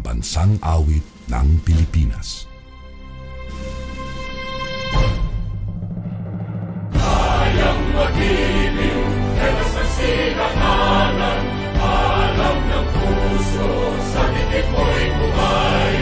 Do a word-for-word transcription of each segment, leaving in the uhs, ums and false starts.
Pambansang Awit ng Pilipinas. Kayang magiliw, kaya sa sinakanan, alam ng puso, sa titik mo'y buhay.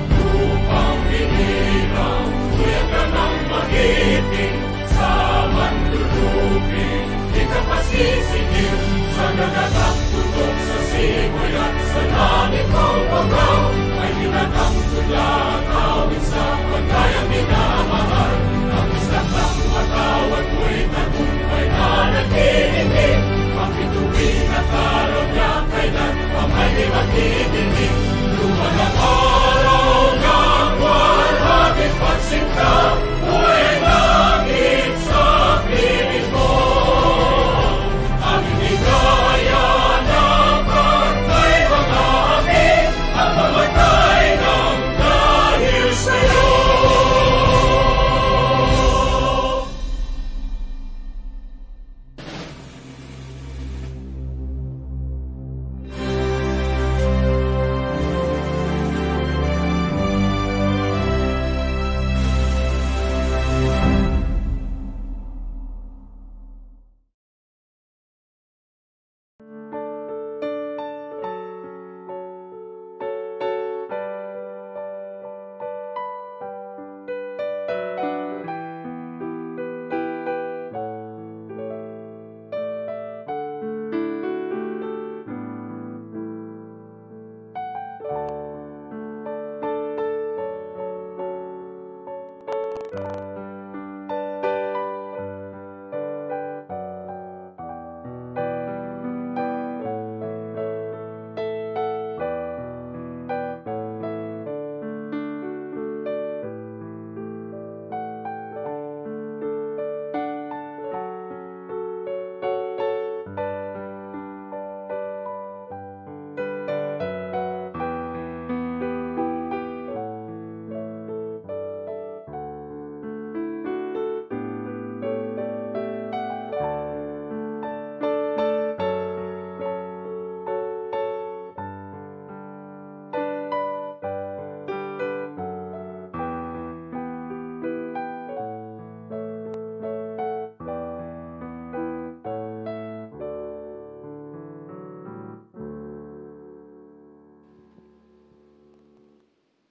Lupang hinirang, kuya ka ng magiting, sa manlulupi, di ka pasisigil, sa nagagak tutok sa simoy at sa langit mong bangaw, ay tinatang tula, tawid sa pagkayang minamahal. Ang isang lang matawad mo'y tagumpay na nagtitindig, makituwid na araw niya, kailan pa may di matitindig. Lumang araw na buwan, ating pagsinta,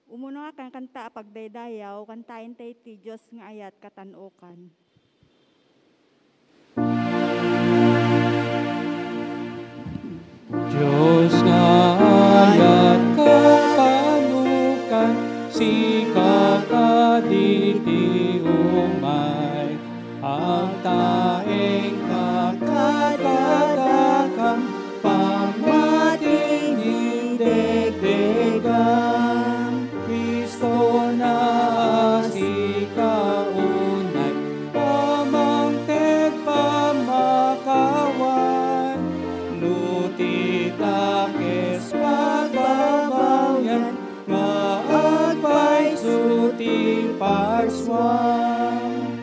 Umuna nga kankanta a pagdaydayaw, kantaentayo ti Dios nga ayat, katan-okan. Dios nga ayat, katan-okan, sika kadi ti umay, agtaengka, kadadakam, pammating idegdegam. Kristo na a sika unay, pamangted pammakawan, no ti dakes pagbabawian, nga agpayso ti parsuam.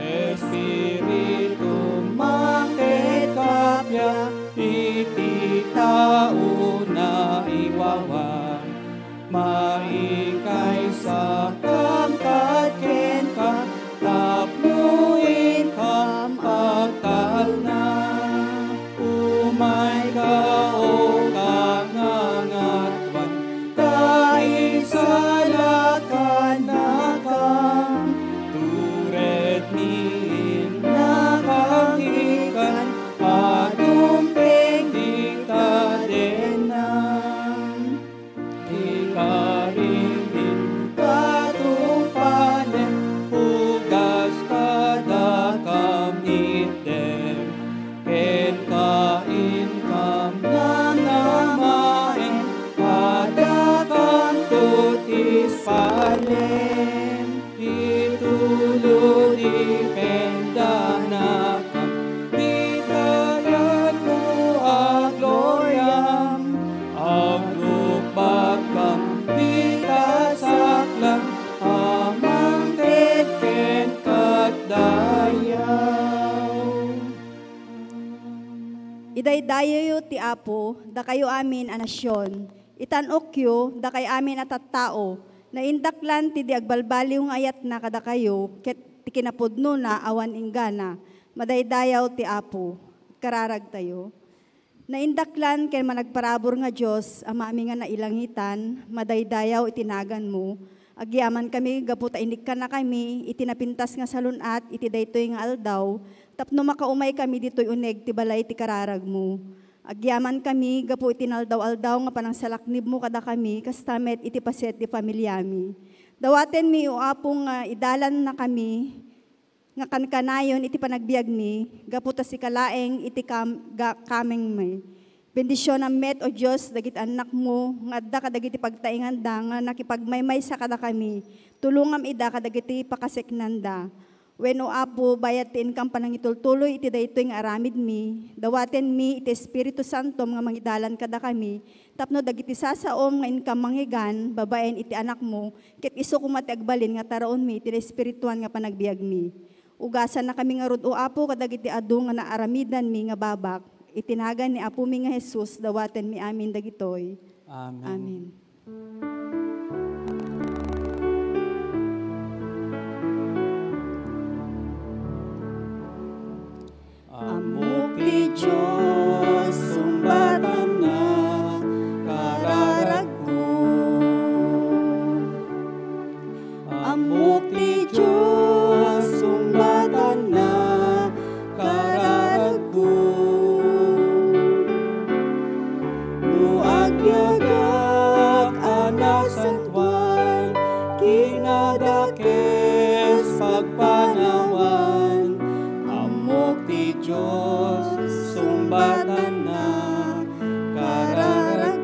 Espiritu, mangted kappia iti tao naiwawa. Maikaysakam kad kenka tapno inkam agtalna. Umayka, O Kangangatuan, ta isalakan nakam, tured ni innakam ikan, adun ti tadennam. Ikarim, inkatungpanen, ugas kadakam itdem. Kenka inkam namnamaen, adakamto ti ispalem. Itulo ti pendanakam, ti kayatmo a gloriam. Agrukbakkam, ti kasaklam, a mangted kenka dayaw. Idaydayawyo ti Apo, dakayo amin a nasion. Itan-okyo, dakay amin a tattao, naindaklan ti di agbalbaliw nga ayatna kadakayo, ket ti kinapudnona awan inggana, madaydayaw ti Apo. Kararagtayo. Naindaklan ken managparabur nga Dios, Amami nga nailangitan, madaydayaw iti naganmo. Agyamankami gapu ta inikkannakami iti napintas nga salun-at iti daytoy nga aldaw, tapno makaumaykami ditoy uneg ti balay ti kararagmo. Agyamankami gapu iti naldaw-aldaw nga panangsalaknibmo kadakami, kasta met iti paset ti familiami. Dawatenmi, O Apo, nga idalannakami nga kankanayon iti panagbiagmi, gapu ta sika laeng iti kam-, ga-, kamengmi. Bendisionam met, O Dios, dagiti annakmo nga adda kadagiti pagtaenganda nga nakipagmaymaysa kadakami. Tulongam ida kadagiti pakaseknanda. Wen, O Apo, bayat ti inkam panangitultuloy iti daytoy nga aramidmi, dawatenmi iti Espiritu Santom nga mangidalan kadakami, tapno dagiti sasaom nga inkam mangngegan babaen iti Anakmo, ket isu koma ti agbalin nga taraonmi iti naespirituan nga panagbiagmi. Ugasannakami ngarud, O Apo, kadagiti adu nga naaramidanmi nga babak. Iti nagan ni Apomi nga Jesus, dawatenmi amin dagitoy. Amen. Amen. Ammok ti Dios, sungbatanna, kararagko. Ammok ti Dios, sungbatanna, kararagko. No agbiagak a nasantoan, kinadakes pagpanawan, ammok ti Dios, sungbatanna, kararagko.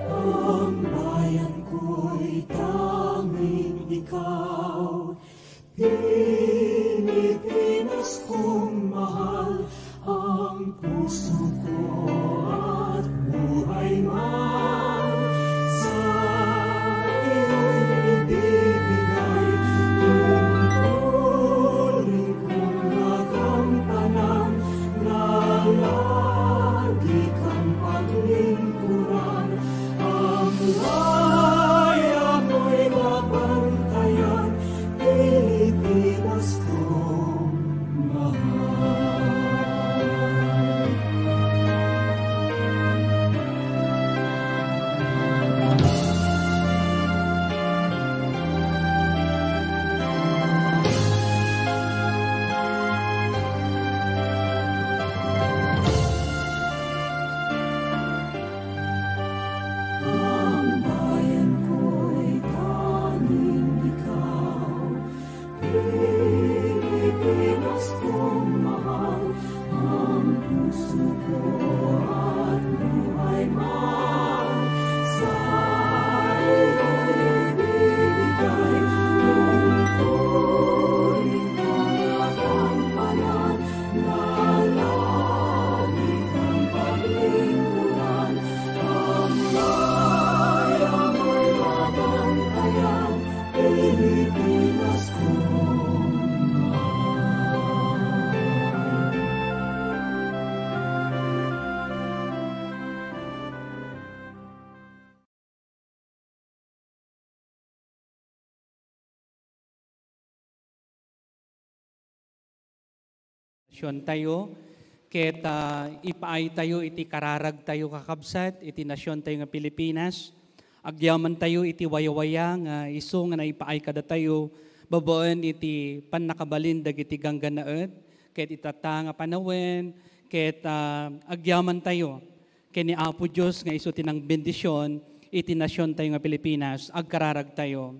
Ang bayanko'y tanging ikaw, Pilipinas kong mahal, ang puso ko at buhay man sa iyo'y ibibigay. Tungkulin kong gagampanan na lagi kang paglingkuran. Ang laya mo'y mabantayan, Pilipinas kong mahal. Ang bayan ko'y tanging ikaw, Pilipinas kong mahal, ang puso ko at buhay man sa iyo ibibigay. Tungkulin ko na kampanan na lagi kang paglingkuran. Ang laya mo'y mabantayan, Pilipinas kong mahal. Nasiontayo, ket, ah, ipaaytayo iti kararagtayo, kakabsat, iti nasiontayo nga Pilipinas. Agyamantayo iti wayawaya nga isu nga naipaay kadatayo babaen iti pannakabalin dagiti ganggannaet, ket itatta nga panawen, ket, ah, agyamantayo ken ni Apo Dios nga isu ti nangbendision iti nasiontayo nga Pilipinas. Agkararagtayo.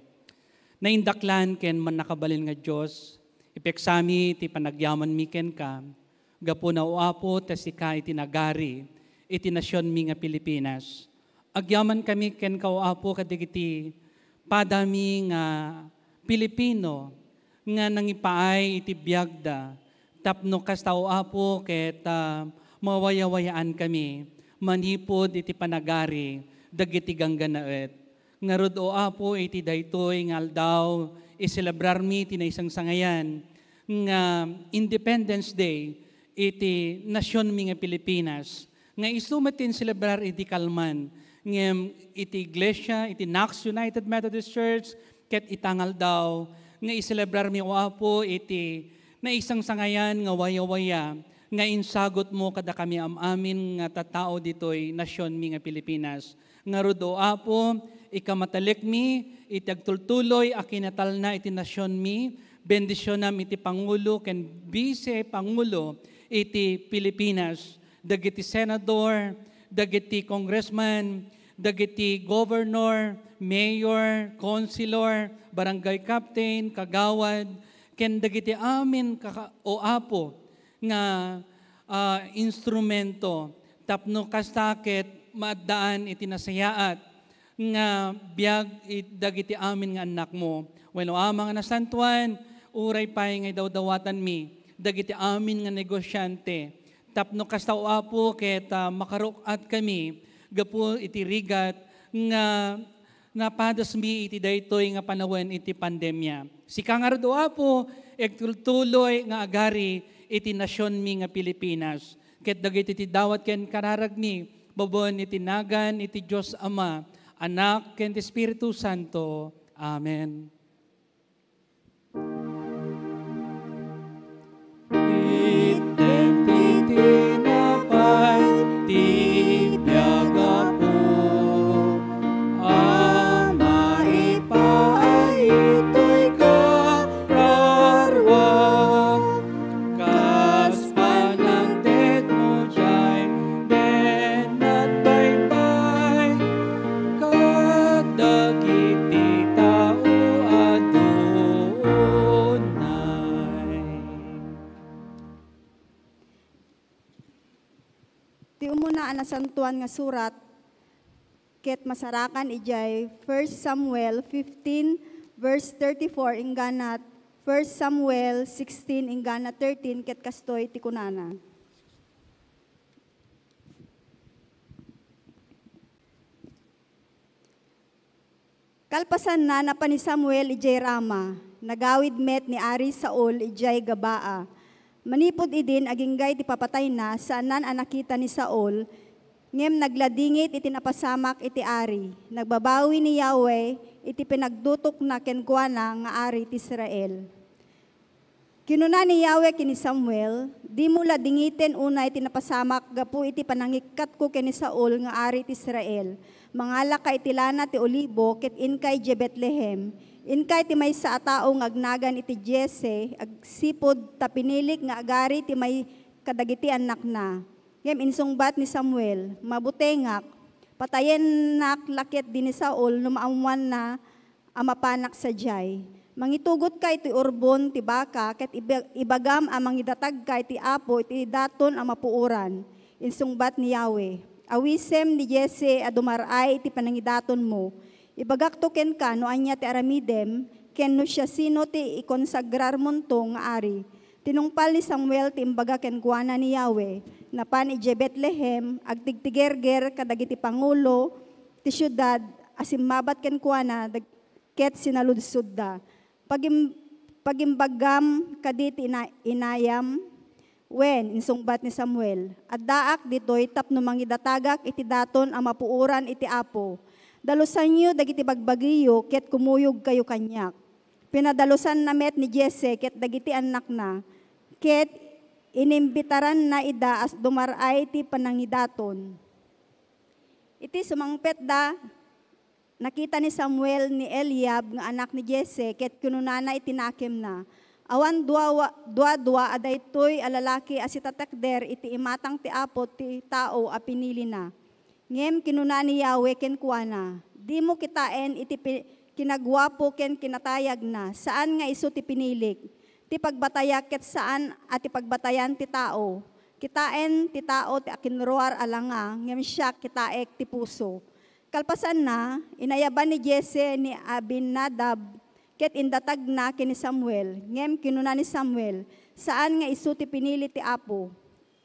Naindaklan ken mannakabalin nga Dios, Ipeksami ti panagyamanmi kenka, gapuna, O Apo, ta sika iti nagari iti nasionmi nga Pilipinas. Agyamankami kenka, O Apo, kadagiti padami nga Pilipino nga nangipaay iti biagda, tapno kasta, O Apo, ket, ah, mawayawayaankami manipud iti panagari dagiti ganggannaet. Ngarud, O Apo, iti daytoy nga aldaw, iselebrarmi ti naisangsangayan nga Independence Day iti nasionmi nga Pilipinas, nga isu met ti inselebrar idi kalman, ngem iti iglesia, iti Knox United Methodist Church, ket ita nga aldaw, nga iselebrarmi, O Apo, iti naisangsangayan nga wayawaya nga insagutmo kadakami am-amin nga tattao ditoy nasionmi nga Pilipinas. Ngarud, O Apo, ikamatalikkami iti agtultuloy a kinatalna iti nasionmi, bendisionam iti Pangulo ken Bise Pangulo iti Pilipinas, dagiti senador, dagiti congressman, dagiti governor, mayor, councilor, barangay captain, kagawad, ken dagiti amin kaka-, O Apo, nga, ah, instrumento tapno kasta ket maaddaan iti nasayaat nga biag it-, dagiti amin nga annakmo. Wenno, Ama nga nasantuan, uray pay nga idawdawatanmi dagiti amin nga negosiante tapno kasta, O Apo, ket, ah, makaruk-atkami gapu iti rigat nga napadasmi iti daytoy nga panawen iti pandemia. Sika ngarud, O Apo, agtultuloy nga agari iti nasionmi nga Pilipinas. Ket dagiti ti dawat ken kararagmi, babaen iti nagan iti Dios Ama, Anak, ken ti Espiritu Santo. Amen. Itdem ti tinapay ti biag, Apo, a maipaay itoy kararua, kas panangtedmo diay nen nagbaybay kadagiti tao a dunay. Ti umuna a nasantuan nga surat ket masarakan idiay First Samuel fifteen, verse thirty-four, inggana First Samuel sixteen, inggana thirteen, ket kastoy ti kunana. Kalpasanna, napan ni Samuel idiay Rama. Nagawid met ni Ari Saul idiay Gabaa. Manipud idin, agingga iti papatayna, saanan a nakita ni Saul, ngem nagladingit iti napasamak iti ari. Nagbabawi ni Yahweh iti pinagdutokna kenkuana nga ari ti Israel. Kinuna ni Yahweh ken ni Samuel, "Dimo ladingiten unay ti napasamak gapu iti panangikkatko ken ni Saul nga ari ti Israel. Mangalaka iti lana ti olibo ket inka idiay Betlehem. Inka iti maysa a tao nga agnagan iti Jesse, agsipud ta pinilik nga agari ti may kadagiti annakna." Ngem insungbat ni Samuel, "Mabutengak, patayennak la ketdi ni Saul no maammoanna a mapanak sadiay. Mangitugotka iti urbon ti baka ket iba-, ibagam a mangidatagka iti Apo iti daton a mapuoran." Insungbat ni Yahweh, "Awisem ni Jesse a dumar-ay iti panangidatonmo. Ibagakto kenka no ania ti aramidem ken no siasino ti ikonsagrarmonto nga ari." Tinungpal ni Samuel ti imbaga kenkuana ni Yahweh. Napan idiay Betlehem, agtigtigerger kadagiti pangulo ti siudad a simmabat kenkuana dag-, ket sinaludsodda, "Pagim-, pagimbagam kadi ti ina-, inayam?" "Wen," insungbat ni Samuel, "addaak ditoy tapno mangidatagak iti daton a mapuoran iti Apo. Dalusanyo dagiti bagbagiyo ket kumuyogkayo kaniak." Pinadalusanna met ni Jesse ket dagiti annakna, ket inimbitaranna ida a dumar-ay ti panangidaton. Iti sumangpetda, nakita ni Samuel ni Eliab nga anak ni Jesse ket kinunana iti nakemna, "Awan dua-, dua-dua a daytoy a lalaki a sitatakder iti imatang ti Apo ti tao a pinilina." Ngem kinuna ni Yahweh kenkuana, "Dimo kitaen iti pi-, kinaguapo ken kinatayagna, saan nga isu ti pinilik. Ti pagbatayak ket saan a ti pagbatayan ti tao. Kitaen ti tao ti akinruar a langa, ngem siak kitaek ti puso. Kalpasanna, inayaban ni Jesse ni Abinadab ket indatagna ken ni Samuel. Ngem kinuna ni Samuel, "Saan nga isu ti pinili ti Apo."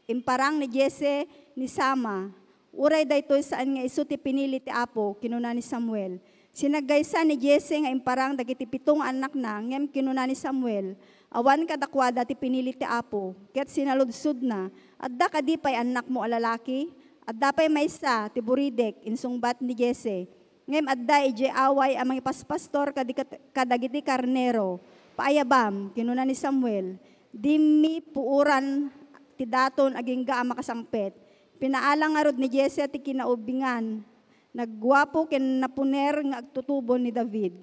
Imparang ni Jesse ni Sama, "Uray daytoy saan nga isu ti pinili ti Apo," kinuna ni Samuel. Sinaggaysa ni Jesse nga imparang dagiti pito nga annakna, ngem kinuna ni Samuel, "Awan kadakuada ti pinili ti Apo." Ket sinaludsodna, "Adda kadi pay annakmo a lalaki?" "Adda pay maysa, ti buridek," insungbat ni Jesse. Ngem adda idiay away a mangipaspastor kadi-, kadagiti karnero. "Paayabam," kinuna ni Samuel, "dimi puoran ti daton agingga a makasangpet." Pinaalang ngarud ni Jesse ti kinaubingan. Nagguapo ken napuner nga agtutubo ni David.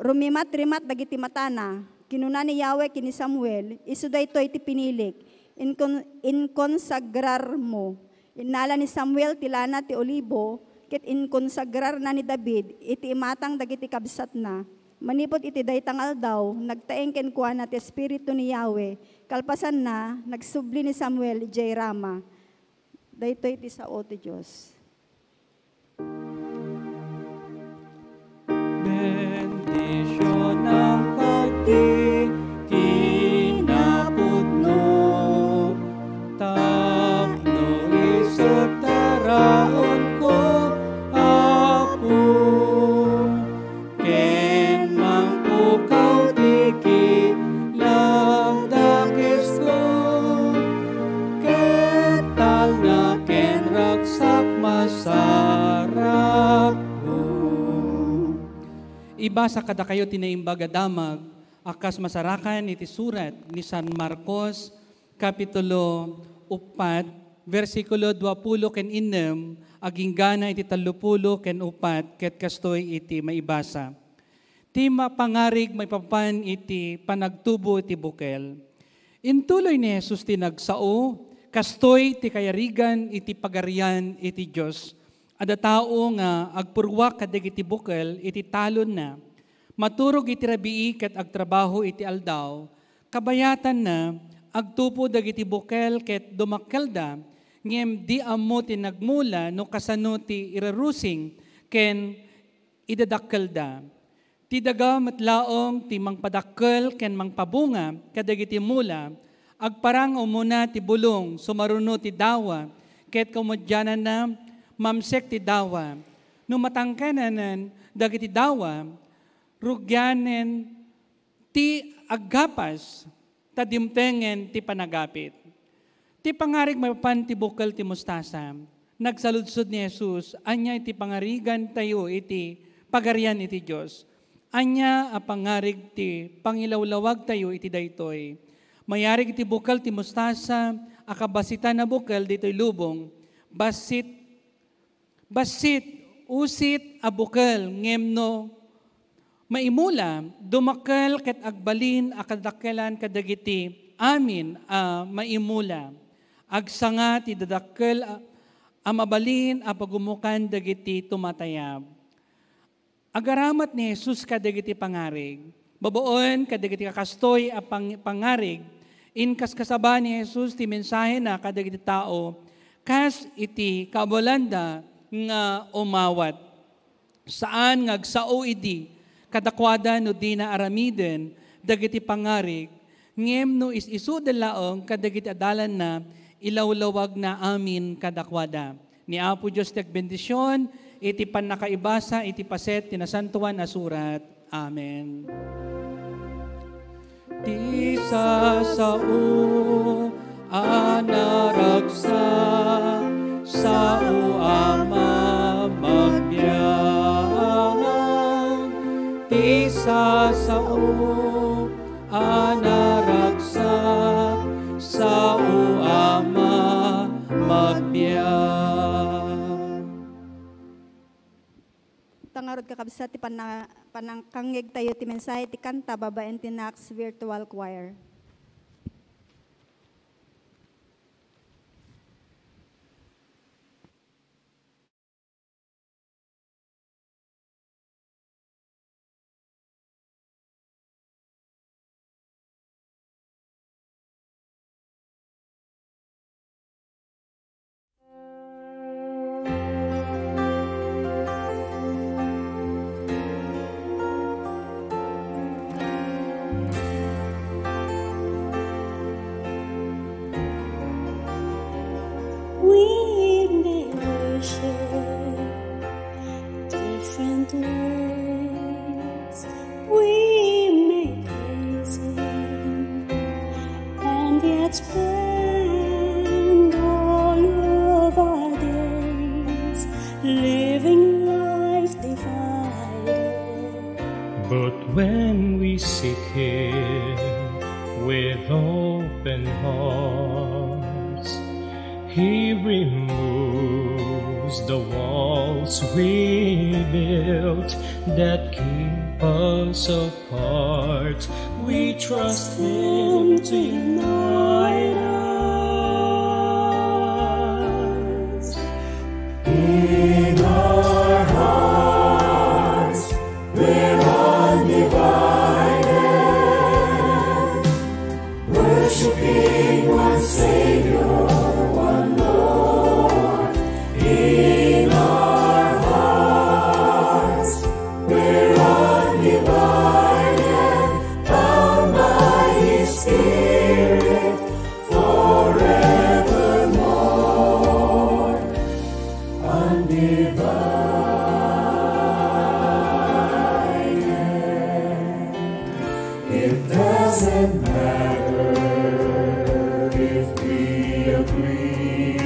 Rumimat-rimat dagiti matana. Kinuna ni Yahweh ken ni Samuel, "Isu daytoy ti pinilik, inkon-, inkonsagrarmo." Innala ni Samuel ti lana ti olibo, ket inkonsagrarna ni David iti imatang dagiti kabsatna. Manipud iti dayta nga aldaw, nagtaeng kenkuana ti Espiritu ni Yahweh. Kalpasanna, nagsubli ni Samuel idiay Rama. Daytoy ti sao ti Dios. Bendisyonam kadi kinapudno, tapno isu ti raonko, Apo, ken mangpukaw ti kinadakesko, ket talna ken ragsak masarako. Ibasa kadakayo ti Naimbag a Damag a kas masarakan iti surat ni San Marcos, Kapitulo uppat, bersikulo duapulo ken innem, aginggana iti tallopulo ken uppat, ket kastoy iti maibasa. Ti ma-, pangarig maipapan iti panagtubo iti bukel. Intuloy ni Jesus ti nagsao, kastoy ti kayarigan iti Pagarian iti Dios. Adda tao nga agpurruak kadagiti bukel iti talonna. Maturog iti rabii ket agtrabaho iti aldaw. Kabayatanna, agtupo dagiti bukel ket dumakkelda, ngem di ammo ti nagmula no kasano ti irarusing ken idadakkelda. Ti daga met laeng ti mangpadakkel ken mangpabunga kadagiti mula, agparang umuna ti bulong sumaruno ti dawa, ket kaumadiananna, mamsek ti dawa. No matangkenanen dagiti dawa, rugianen ti aggapas, ta dimtengen ti panagapit. Ti pangarig maipapan ti bukel ti mustasa. Nagsaludsod ni Jesus, ania iti pangarigantayo iti Pagarian iti Dios? Ania a pangarig ti pangilawlawagtayo iti daytoy? Mayarig iti bukel ti mustasa a kabasitan a bukel ditoy lubong, bassit Bassit, usit a bukel, ngem no maimula, dumakkel ket agbalin a kadakkelan kadagiti amin a maimula. Agsanga ti dadakkel a, a mabalin a pagumukan dagiti tumatayab. Agaramat ni Jesus kadagiti pangarig. Babaen kadagiti kakastoy a pang-, pangarig, inkaskasaba ni Jesus ti mensahena kadagiti tao kas iti kabalanda nga umawat. Saan nga agsao idi kadakuada no dina aramiden dagiti pangarig, ngem no is-isuda laeng kadagiti adalanna, ilawlawagna amin kadakuada. Ni Apo Dios ti agbendision iti pannakaibasa iti paset ti Nasantoan a Surat. Amen. Ti sasao a naragsak, sao a mamagbiag. Ti sasao a naragsak, sao a mamagbiag. Ta ngarud, kakabsat, ti panna-, pannakangngegtayo ti mensahe ti kanta babaen ti Knox Virtual Choir. When we seek Him with open hearts, He removes the walls we built that keep us apart. We trust Him to unite us. In our hearts, we're undivided, worshiping one Savior, one Lord. In our hearts, we're undivided, bound by His Spirit, forevermore undivided. It doesn't matter if we agree.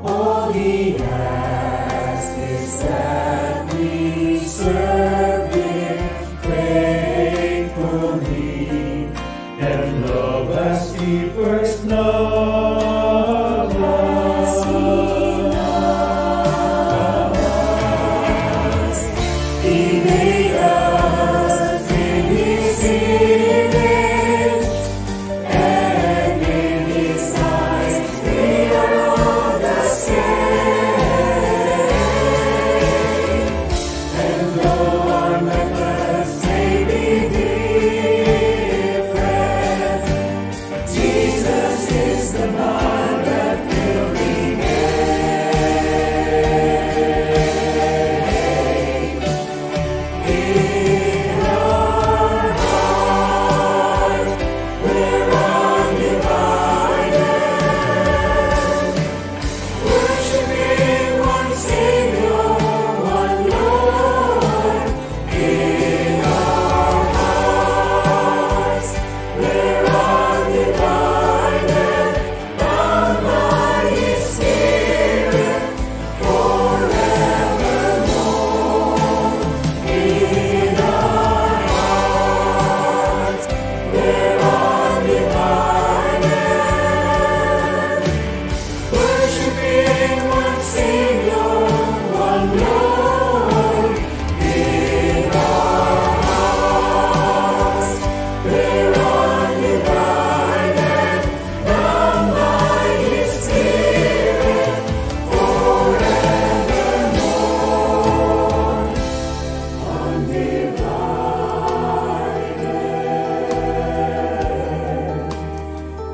All He asks is that we serve Him faithfully. And love as He first loved us. He made us in His image, and in His sight we are all the same. And though our methods may be different, Jesus is the bond that will remain. In our hearts, we're undivided, worshiping one Savior, one Lord. In our hearts, we're undivided, bound by His Spirit forevermore. In our hearts, we're undivided, worshiping one Savior, one Lord. In our hearts, we're undivided, bound by His Spirit forevermore. Undivided,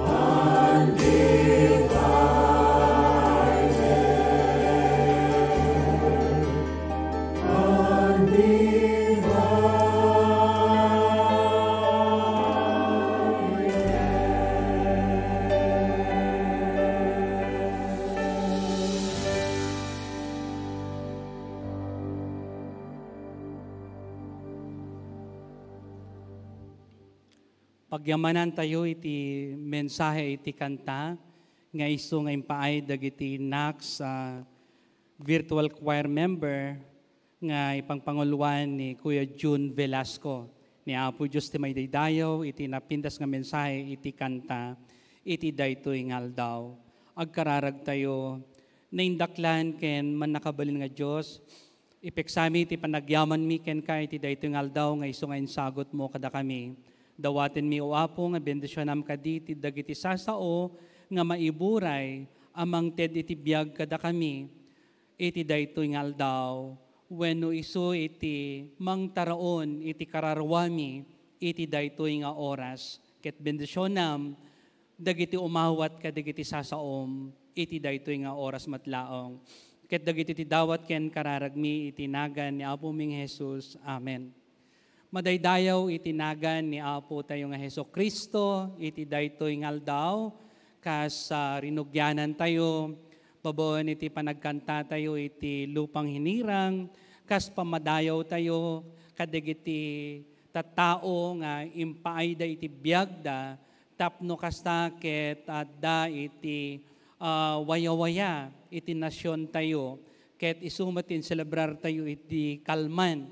undivided, undivided. Pagyamanantayo iti mensahe iti kanta nga isu nga impaay dagiti Knox, ah, virtual choir member nga ipangpanguluan ni Kuya Jun Velasco. Ni Apo Dios ti maidaydayaw iti napintas nga mensahe iti kanta iti daytoy nga aldaw. Agkararagtayo, naindaklan ken mannakabalin nga Dios, ipeksami ti panagyamanmi kenka iti daytoy nga aldaw nga isu nga insagutmo kadakami. Dawatenmi, O Apo, nga bendisionam kadi ti dagiti sasao nga maiburay a mangted iti biag kadakami iti daytoy nga aldaw, wenno isu iti mangtaraon iti kararuami iti daytoy nga oras. Ket bendisionam dagiti umawat kadagiti sasaom iti daytoy nga oras met laeng, ket dagiti ti dawat ken kararagmi iti nagan ni Apomi nga Jesus. Amen. Madaydayaw iti nagan ni Apotayo nga Jesu-Cristo iti daytoy nga aldaw, kas, ah, rinugianantayo babaen iti panagkantatayo iti lupang hinirang, kas pammadayawtayo kadagiti tattao nga impaayda iti biagda tapno kasta ket adda iti, ah, wayawaya iti nasiontayo, ket isu met ti inselebrartayo iti kalman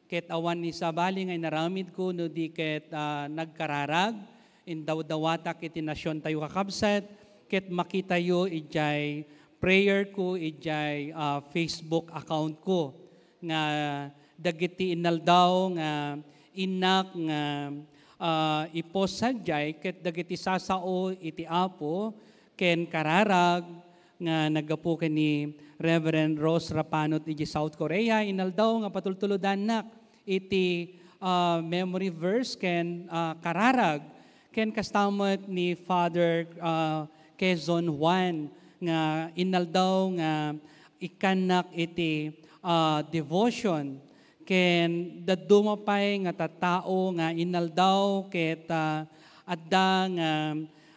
Ket awan ni sabali nga inaramidko no di ket, ah, nagkararag, indawdawatak iti nasiontayo, kakabsat, ket makitayo idiay prayer ko, idiay, ah, Facebook account ko, nga dagiti inaldaw nga innak nga, ah, i-post sadiay, ket dagiti sasao iti Apo ken kararag, nga naggapu ken ni Reverend Rose Rapanot iti South Korea, inaldaw nga patultulodannak iti, ah, memory verse ken, ah, kararag. Ken kasta met ni Father, ah, Quezon Juan nga inaldaw nga ikkannak iti, ah, devotion. Ken dadduma pay nga tattao nga inaldaw ket, ah, adda nga,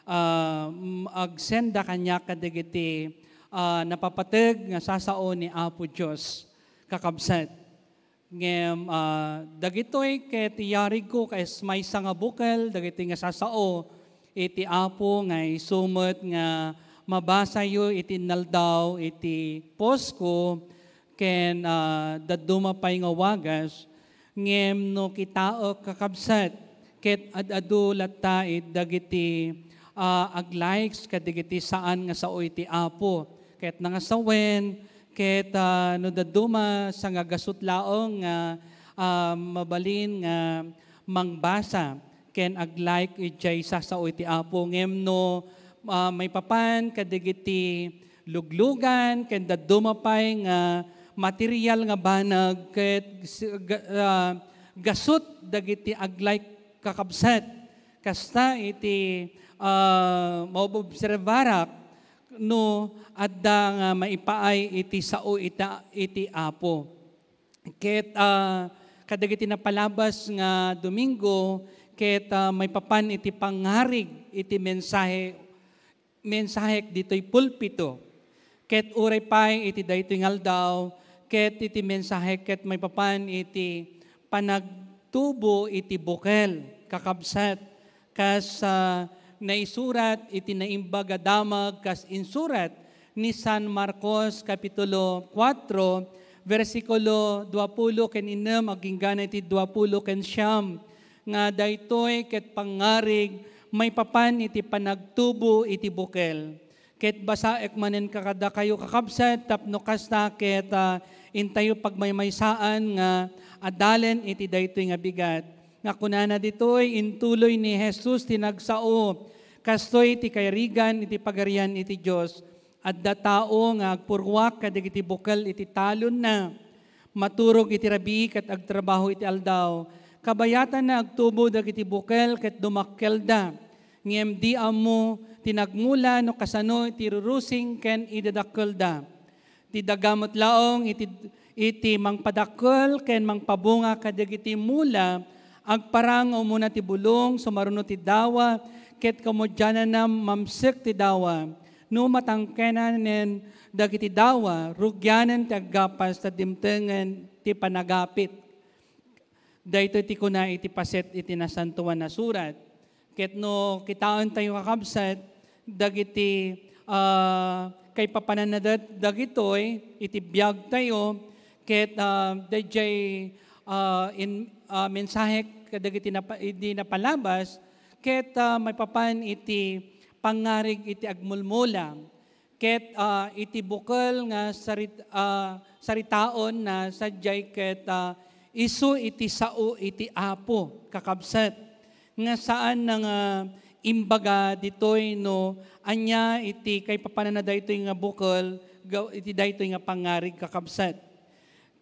ah, m-, agsenda kaniak kadagiti, ah, napapateg nga sasao ni Apo Dios, kakabsat. Ngem, ah, dagitoy ket iyarigko kas maysa nga bukel dagitoy nga sasao iti Apo nga isu met nga mabasayo iti inaldaw iti post ko ken, ah, dadduma pay nga wagas. Ngem no kitaek, kakabsat, ket ad-adu latta it dagiti, ah, ag-likes kadagiti saan nga sao iti Apo. Ket nangasawen, ket, ah, no dadduma, sangagasut laeng nga, ah, mabalin nga mangbasa ken ag-like idiay sasao iti Apo. Ngem no, ah, maipapan kadagiti luglugan ken dadduma pay nga material nga banag ket s-, ga-, ah, gasut dagiti ag-like, kakabsat. Kasta iti, ah, maobserbarak no adda nga maipaay iti sao ita-, iti Apo. Ket, ah, kadagiti napalabas nga Domingo, ket, ah, maipapan iti pangngarig iti mensahe, mensahek ditoy pulpito. Ket uray pay iti daytoy nga aldaw, ket iti mensahek ket maipapan iti panagtubo iti bukel, kakabsat. Kas, ah, naisurat iti Naimbag a Damag kas insurat ni San Marcos, Kapitulo kuatro, bersikulo duapulo ken innem agingga iti duapulo ken siam, nga daytoy ket pangngarig maipapan iti panagtubo iti bukel. Ket basaek manen kadakayo, kakabsat, tapno kasta ket, ah, intayo pagmaymaysaan nga adalen iti daytoy nga bigat. Nga kunana ditoy, intuloy ni Jesus ti nagsao, kastoy ti kairigan iti Pagarian iti Dios. Adda tao nga agpurruak kadagiti bukel iti talonna. Maturog iti rabii ket agtrabaho iti aldaw. Kabayatanna agtubo dagiti bukel ket dumakkelda. Ngem di ammo ti nagmula no kasano iti rurusing ken idadakkelda. Ti daga met laeng iti, iti mangpadakkel ken mangpabunga kadagiti mula, agparang umuna ti bulong, sumaruno ti dawa, ket kamudiananna mamsek ti dawa. No matangkenanen dagiti dawa, rugianen ti aggapas ta dimtengen ti panagapit. Daytoy ti kuna iti paset iti Nasantoan a Surat. Ket no kitaentayo, kakabsat, dagiti, ah, kaipapananna dat-, dagitoy iti biagtayo, ket, ah, daydiay, ah, in, ah, mensahe kadagiti napa-, idi napalabas, ket, ah, maipapan iti pangngarig iti agmulmula. Ket, ah, iti bukel nga sarit-, ah, saritaon na sadiay ket, ah, isu iti sao iti Apo, kakabsat, nga saan na nga imbaga ditoy no ania iti kaipapananna daytoy nga bukel, ga-, iti daytoy nga pangngarig, kakabsat.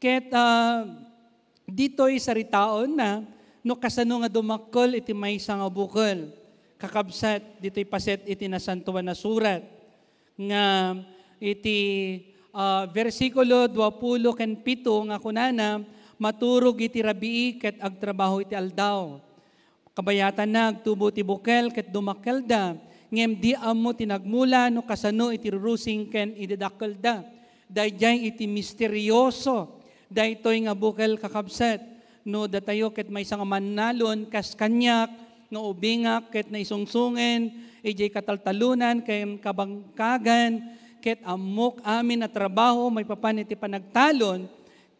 Ket, ah, ditoy saritaon na no kasano nga dumakkel iti maysa nga bukel, kakabsat, ditoy paset iti Nasantoan a Surat. Nga iti, ah, bersikulo duapulo ken pito nga kunana, "Maturog iti rabii ket agtrabaho iti aldaw." Kabayatanna agtubo ti bukel ket dumakkelda, ngem di ammo ti nagmula no kasano iti rurusing ken idadakkelda. Daydiay iti misterioso daytoy nga bukel, kakabsat. No datayo ket maysa nga mannalon kas kaniak nga ubingak ket naisungsongen idiay kataltalonan ken kabangkagan, ket ammok amin a trabaho maipapan iti panagtalon,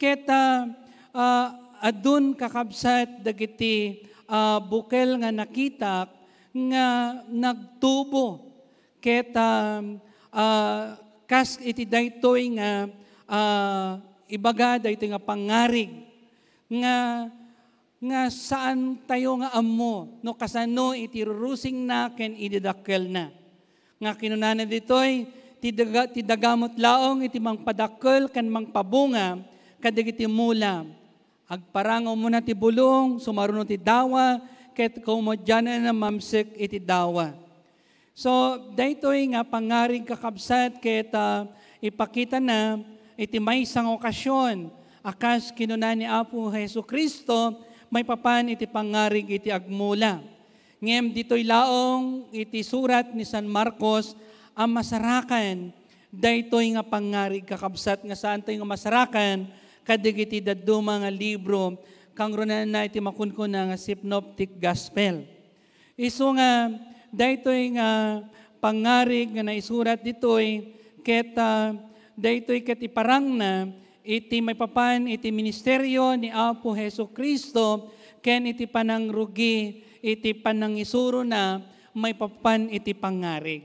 ket, ah, ah, adun, kakabsat, dagiti, ah, bukel nga nakitak nga nagtubo. Ket, ah, ah, kas iti daytoy nga, ah, ibaga daytoy nga pangngarig nga, nga saan tayo nga ammo no kasano iti rurusingna ken idi dakkelna. Nga kinunana ditoy, "Ti daga, ti daga met laeng iti mangpadakkel ken mangpabunga kadagiti mula. Agparang umuna ti bulong, sumaruno ti dawa, ket kaumadiananna mamsek iti dawa." So, daytoy nga pangngarig, kakabsat, ket, ah, ipakitana iti maysa nga okasyon a kas kinuna ni Apo Jesu-Cristo maipapan iti pangngarig iti agmula. Ngem ditoy laeng iti surat ni San Marcos a masarakan daytoy nga pangngarig, kakabsat, nga saan tayo nga masarakan kadagiti dadduma nga libro, kangrunana iti makunkuna nga Synoptic Gospel. Isu nga daytoy nga pangngarig nga naisurat ditoy, ket, ah, daytoy ket iparangna iti maipapan iti ministerio ni Apo Jesu-Cristo ken iti panangrugi iti panangisurona maipapan iti pangngarig.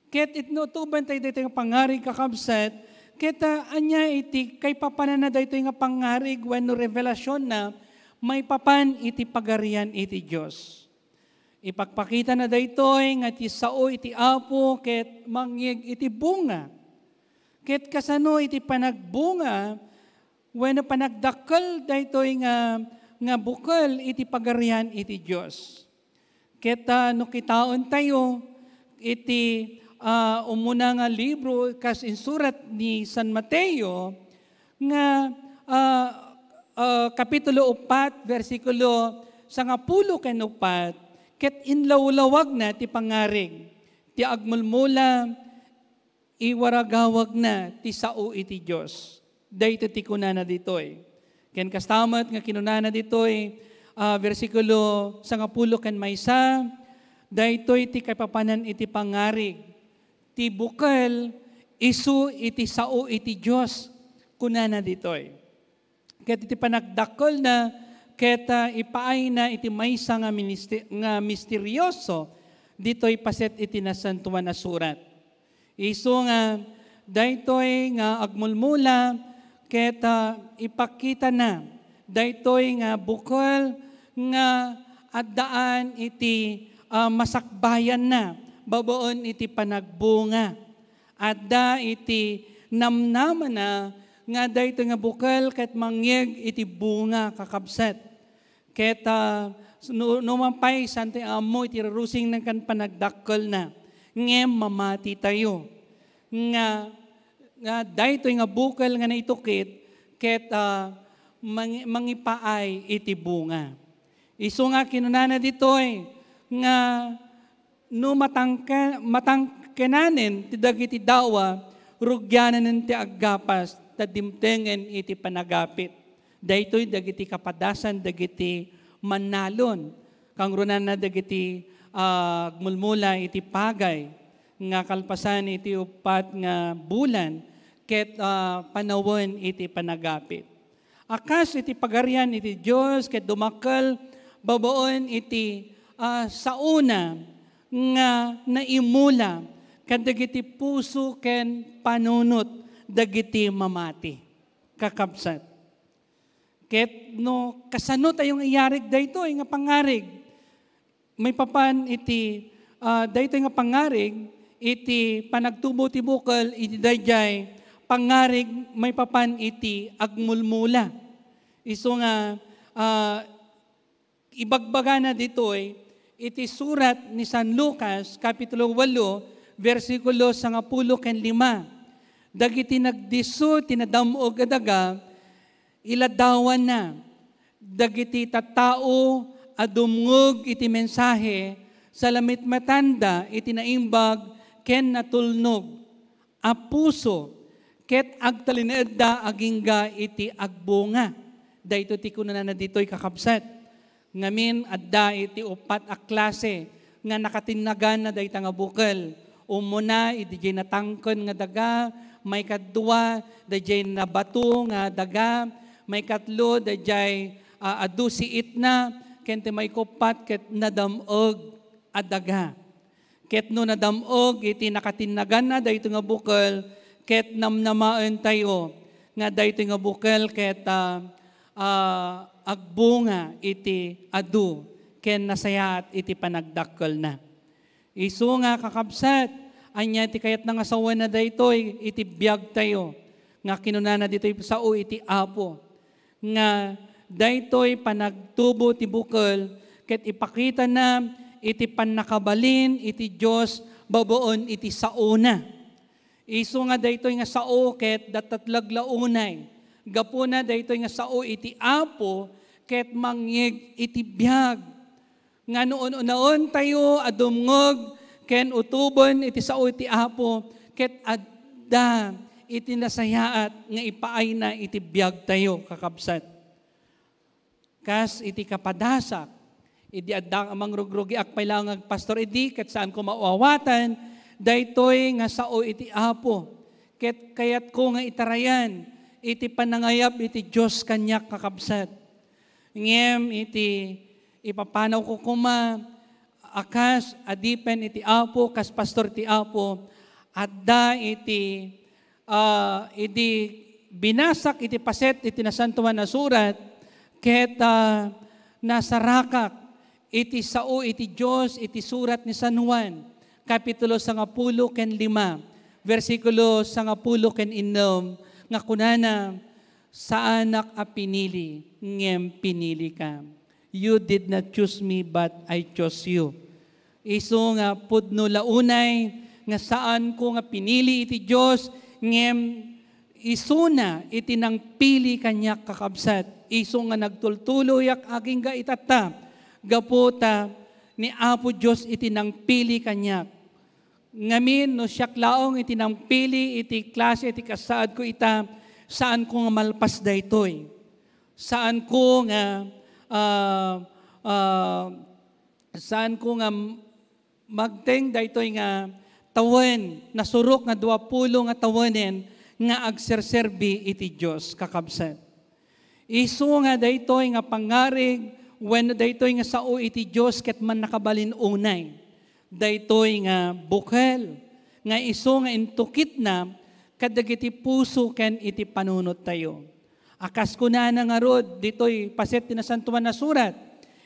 Ket it-, no tuban tayo daytoy nga pangngarig, kakabsat, ket, ah, ania iti kaipapananna daytoy nga pangngarig wenno revelasionna maipapan iti Pagarian iti Dios? Ipakpakitana daytoy nga ti sao iti Apo ket mangyeg iti bunga. Ket kasano iti panagbunga wenno panagdakkel daytoy nga, nga bukel iti Pagarian iti Dios? Ket, ah, no kitaentayo iti, ah, umuna nga libro kas insurat ni San Mateo nga, ah, ah, kapitulo upat, bersikulo sangapulo ken upat, ket inlawlawagna ti pangngarig, ti agmulmula, iwaragawagna ti sao iti Dios. Daytoy ti kunana ditoy. Ken kasta met nga kinunana ditoy, ah, bersikulo sangapulo ken maysa, daytoy ti kaipapanan iti pangngarig. Ti bukel isu iti sao iti Dios, kunana ditoy. Ket iti panagdakkelna, ket, ah, ipaayna iti maysa nga ministi-, nga misterioso ditoy paset iti Nasantoan a Surat. Isu nga daytoy nga agmulmula ket, ah, ipakitana daytoy nga bukel nga addaan iti, ah, masakbayanna babaen iti panagbunga. Adda iti namnamana nga daytoy nga bukel ket mangyeg iti bunga, kakabsat. Ket, ah, no, no man pay, saan tayo ammo iti rurusingna ken panagdakkelna, ngem mamati tayo nga, nga daytoy nga bukel nga naitukit ket, ah, mangi-, mangipaay iti bunga. Isu nga kinunana ditoy nga no matangke-, matangkenanen ti dagiti dawa, rugiananen ti aggapas ta dimtengen iti panagapit. Daytoy dagiti kapadasan dagiti mannalon. Kangrunana dagiti, ah, agmulmula iti pagay nga kalpasan iti uppat nga bulan ket, ah, panawen iti panagapit. A kas iti Pagarian iti Dios ket dumakkel babaen iti, ah, saona nga naimula kadagiti puso ken panunot dagiti mamati, kakabsat. Ket no kasano tayo nga iyarig daytoy nga pangngarig? Maipapan iti, ah, daytoy nga pangngarig iti panagtubo ti bukel iti daydiay pangngarig maipapan iti agmulmula. Isu nga, ah, ibagbagana ditoy iti surat ni San Lucas, Kapitulo walo, bersikulo sangapulo ken lima. Dagiti nagdisso ti nadam-og a daga, iladawanna. Dagiti tattao a dumngeg iti mensahe, salamitmetanda iti naimbag ken natulnog a puso, ket agtalinaedda agingga iti agbunga. Daytoy ti kunana ditoy, kakabsat. Ngamin, adda iti uppat a klase nga nakatinnaganna dayta nga bukel. Umuna, idiay natangken nga daga, maikadua, daydiay nabato nga daga, Maikatlo, daydiay, ah, adu siitna, ken ti maikuppat ket nadam-eg a daga. Ket no nadam-eg iti nakatinnaganna daytoy nga bukel, ket namnamaentayo nga daytoy nga bukel ket, ah, ah, agbunga iti adu ken nasayaat iti panagdakkelna. Isu nga, kakabsat, ania ti kayatna nga sawenna daytoy iti biagtayo nga kinunana ditoy sao iti Apo, nga daytoy panagtubo ti bukel ket ipakitana iti pannakabalin iti Dios babaen iti saona. Isu nga daytoy nga sao ket dattatlag la unay. Gapuna daytoy nga sao iti Apo ket mangngeg iti biag. Nga no un-unaentayo a dumngeg ken utoben iti sao iti Apo, ket adda iti nasayaat nga ipaayna iti biagtayo, kakabsat. Kas iti kapadasak, idi adda a mangrugrugiak pay laeng nga agpastor idi, ket saanko maawatan daytoy nga sao iti Apo, ket kayatko nga itarayan iti panangayab iti Dios kaniak, kakabsat. Ngem iti ipapanawko koma a kas adipen iti Apo, kas pastor ti Apo, adda iti, ah, idi binasak iti paset iti Nasantoan a Surat, ket, ah, nasarakak iti sao iti Dios iti surat ni San Juan, kapitulo sangapulo ken lima, bersikulo sangapulo ken innem, nga kunana, "Saanak a pinili, ngem pinilika. You did not choose me, but I chose you." Isu nga pudno la unay nga saanko nga pinili iti Dios, ngem isuna iti nangpili kaniak, kakabsat. Isu nga nagtultuloyak agingga itatta, gapu ta ni Apo Dios iti nangpili kaniak. Ngamin, no siak laeng iti nangpili iti klase ti kasaadko ita, saanko nga malpas daytoy. Saanko nga, ah, ah, saanko nga magteng daytoy nga tawen, nasurok nga duapulo nga tawenen nga agserserbi iti Dios, kakabsat. Isu nga daytoy nga pangngarig wenno daytoy nga sao iti Dios ket mannakabalin unay daytoy nga bukel nga isu nga intukitna kadagiti puso ken iti panunottayo. A kas kunana ngarud ditoy paset ti Nasantoan a Surat,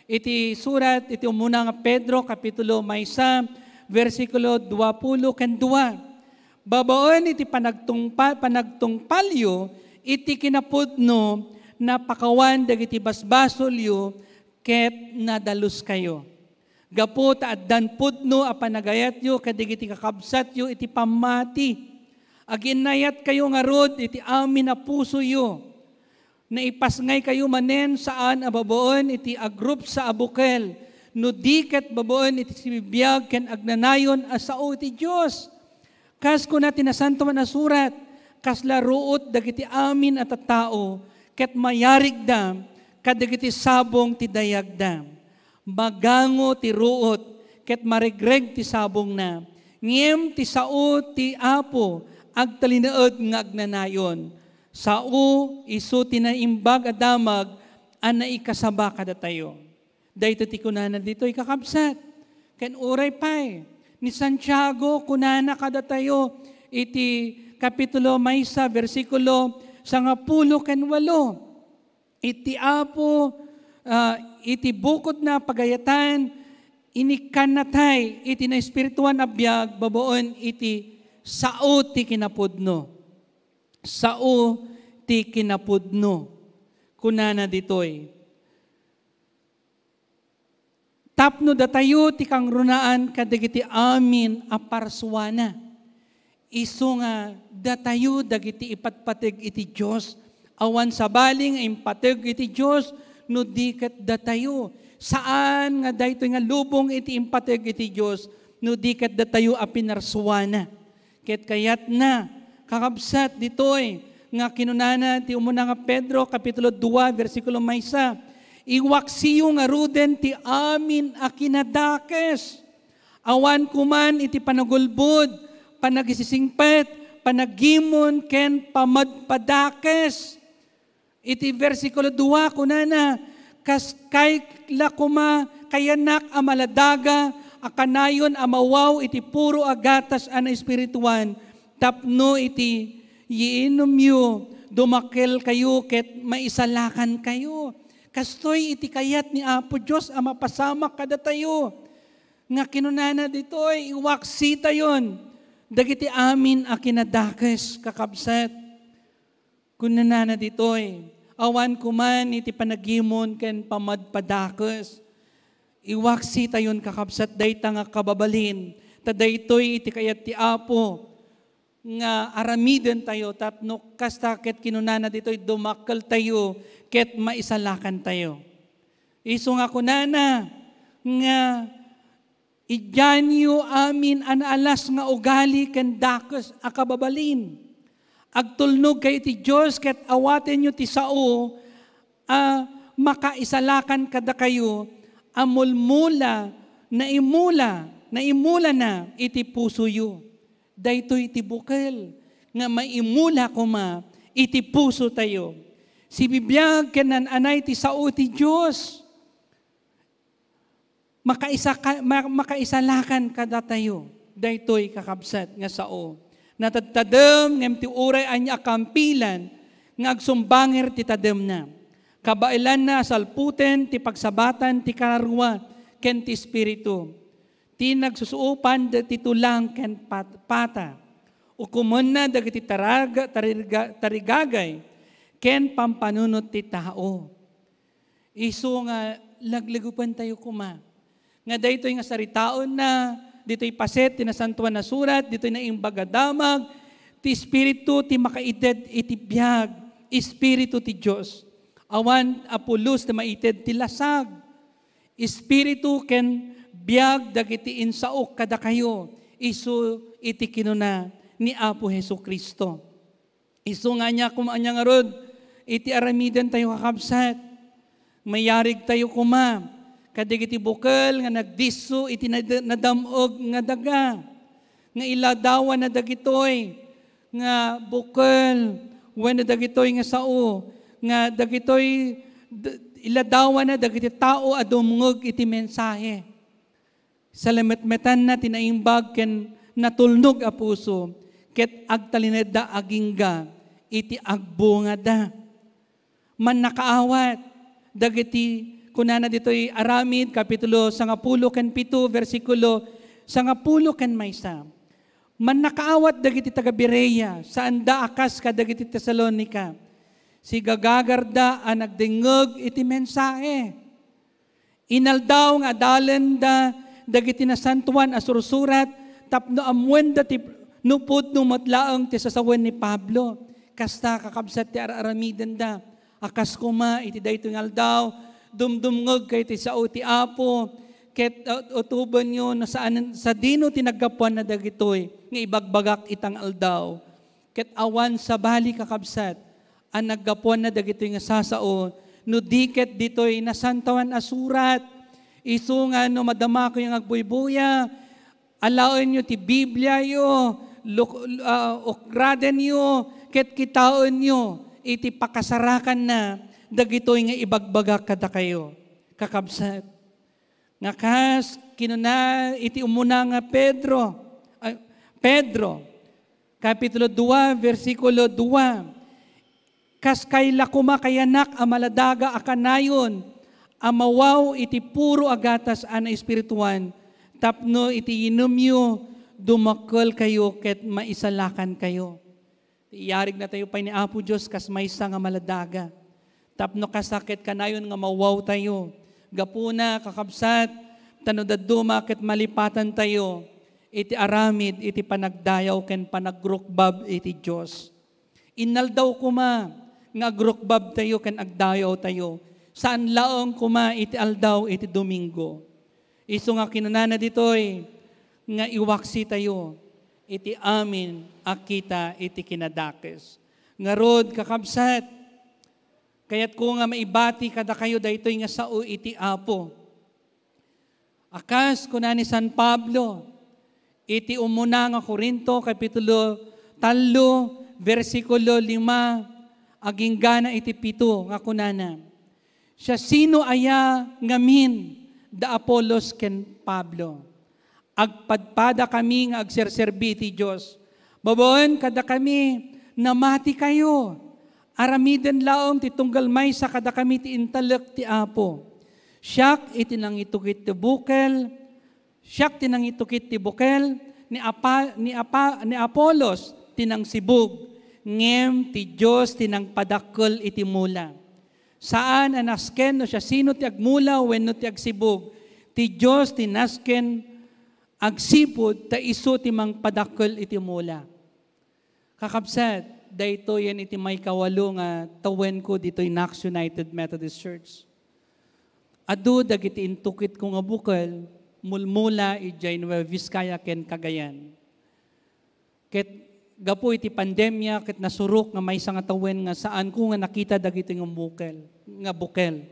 iti surat iti umuna nga Pedro, kapitulo maysa, bersikulo duapulo ken dua, "Babaen iti panagtungpa-, panagtungpalyo iti kinapudno, napakawan dagiti basbasolyo ket nadaluskayo. Gapu ta addan pudno a panagayatyo kadagiti kakabsatyo iti pammati. Aginnayatkayo ngarud iti amin a pusoyo. Naipasngaykayo manen saan a babaen iti agrupsa a bukel, no di ket babaen iti sibibiag ken agnanayon a sao iti Dios." Kas kuna ti Nasantoan a Surat, "Kasla ruot dagiti amin a tattao, ket mayarigda kadagiti sabong ti dayagda. Magango ti ruot, ket maregreg ti sabongna. Ngem ti sao ti Apo agtalinaed nga agnanayon. Sao isu ti naimbag a damag a naikasaba kadatayo." Daytoy ti kunana ditoy, kakabsat. Ken uray pay, ni Santiago kunana kadatayo iti kapitulo maysa, bersikulo sangapulo ken walo, "Iti Apo, ah, iti bukodna a pagayatan, inikkannatay iti naespirituan a biag babaen iti sao ti kinapudno." Sao ti kinapudno. Kunana ditoy, tapno datayo ti kangrunaan kadagiti amin a parsuana. Isu nga datayo dagiti ipatpateg iti Dios. Awan sabali nga impateg iti Dios no di ket datayo. Saan nga daytoy nga lubong iti impateg iti Dios no di ket datayo a pinarsuana. Ket kayatna, kakabsat, ditoy nga kinunana ti umuna nga Pedro, kapitulo dua, bersikulo maysa, "Iwaksiyo ngaruden ti amin a kinadakes. Awan koman iti panagulbod, panagisisingpet, panagimon, ken pamadpadakes." Iti bersikulo dua, kunana, "Kas kayla koma, kayanak a maladaga a kanayon a mawaw iti puro a gatas a naespirituan, tapno iti yiinumyo, dumakkelkayo ket maisalakankayo." Kastoy iti kayat ni Apo Dios a mapasamak kadatayo. Nga kinunana ditoy, iwaksitayon dagiti amin a kinadakes, kakabsat. Kunana ditoy, awan koman iti panagimon ken pamadpadakes. Iwaksitayon, kakabsat, dayta nga kababalin, ta daytoy iti kayat ti Apo nga aramidentayo tapno kasta ket kinunana ditoy, dumakkeltayo ket maisalakantayo. Isu nga kunana nga, "Idianyo amin a naalas nga ugali ken dakes a kababalin. Agtulnogkayo iti Dios ket awatenyo ti sao a makaisalakan kadakayo a mulmula, naimula, naimulana iti pusoyo." Daytoy ti bukel nga maimula koma iti pusotayo. Sibibiag ken naan-anay ti sao ti Dios. Makaisaka-, ma-, makaisalakan kadatayo daytoy, kakabsat, nga sao. Natadtadem ngem ti uray ania a kampilan nga agsumbanger ti tademna. Kabaelanna a salputen ti pagsabatan ti kararua ken ti Espiritu. Ti nagsusuopan dagiti tulang ken pat-, pata. Ukomenna dagiti taraga-, tariga-, tarigagay ken pampanunot ti tao. Isu nga laglagupen tayo koma nga daytoy nga saritaenna, ditoy paset ti Nasantoan a Surat, ditoy Naimbag a Damag, ti Espiritu ti makaited iti biag, Espiritu ti Dios. Awan a pulos ti maited ti lasag. Espiritu ken biag dagiti insaok kadakayo, isu iti kinuna ni Apo Jesu-Cristo. Isu nga ania koma, ania ngarud iti aramidentayo, kakabsat? Mayarigtayo koma kadagiti bukel nga nagdisso iti nad-, nadam-og nga daga, nga iladawana dagitoy nga bukel wenno dagitoy nga sao, nga dagitoy d-, iladawana dagiti tao a dumngeg iti mensahe. Salametmetanna ti naimbag ken natulnog a puso, ket agtalinaedda agingga iti agbungada. Mannakaawat dagiti, kunana ditoy Aramid, kapitulo sangapulo ken pito, bersikulo sangapulo ken maysa. Mannakaawat dagiti taga-Berea, saanda a kas kadagiti Tesalonica. Sigagagarda a nagdengngeg iti mensahe. Inaldaw nga adalenda dagiti nasantoan a sursurat tapno ammoenda ti no pudno met laeng ti sasawen ni Pablo. Kasta, kakabsat, ti ar-aramidenda. A kas koma iti daytoy nga aldaw, dumdumngegkayo ti sao ti Apo, ket, uh, utobenyo no saan, sadino ti naggapuanna dagitoy nga ibagbagak ita nga aldaw. Ket awan sabali, kakabsat, a naggapuanna dagitoy nga sasao, no di ket ditoy nasantoan a surat. Isu nga no madamakayo nga agbuybuya, alaenyo ti Bibliayo, luk-, ah, ukradenyo, ket kitaenyo iti pakasarakanna dagitoy nga ibagbagak kadakayo, kakabsat. Nga kas kinuna iti umuna nga Pedro, ah, Pedro, Kapitulo dua, bersikulo dua, "Kas kayla koma, kayanak a maladaga a kanayon a mawaw iti puro a gatas a naespirituan, tapno iti yinumyo, dumakkelkayo ket maisalakankayo." Ti iyarig natayo pay ni Apo Dios kas maysa nga maladaga. Tapno kasta ket kanayon nga mawawtayo. Gapuna, kakabsat, ta no dadduma ket malipatantayo iti aramid iti panagdayaw ken panagrukbab iti Dios. Inaldaw koma nga agrukbabtayo ken agdayawtayo. Saan laeng koma iti aldaw iti Domingo. Isu nga kinunana ditoy nga iwaksitayo iti amin a kita iti kinadakes. Ngarud, kakabsat, kayatko nga maibati kadakayo daytoy nga sao iti Apo. A kas kuna ni San Pablo iti umuna nga Corinto, kapitulo tallo, bersikulo lima, Aginggana iti pito nga kunana, "Siasino aya ngamin da Apolos ken Pablo? Agpadpadakami nga agserserbi iti Dios. Babaen kadakami, namatikayo. Aramiden laeng ti tunggal maysa kadakami ti intalek ti Apo. Siak iti nangitukit ti bukel, siak ti nangitukit ti bukel, ni Apa-, ni Apa-, ni Apolos ti nangsibug, ngem ti Dios ti nangpadakkel iti mula." Saan a nasken no siasino ti agmula wenno ti agsibug. Ti Dios ti nasken agsipud ta isu ti mangpadakkel iti mula. Kakabsat, daytoyen iti maikawalo nga tawenko ditoy Knox United Methodist Church. Adu dagiti intukitko nga bukel, mulmula idiay Nueva Vizcaya ken Cagayan. Ket gapu iti pandemia, ket nasurok nga maysa nga tawen nga saanko nga nakita dagitoy nga bukel, nga bukel.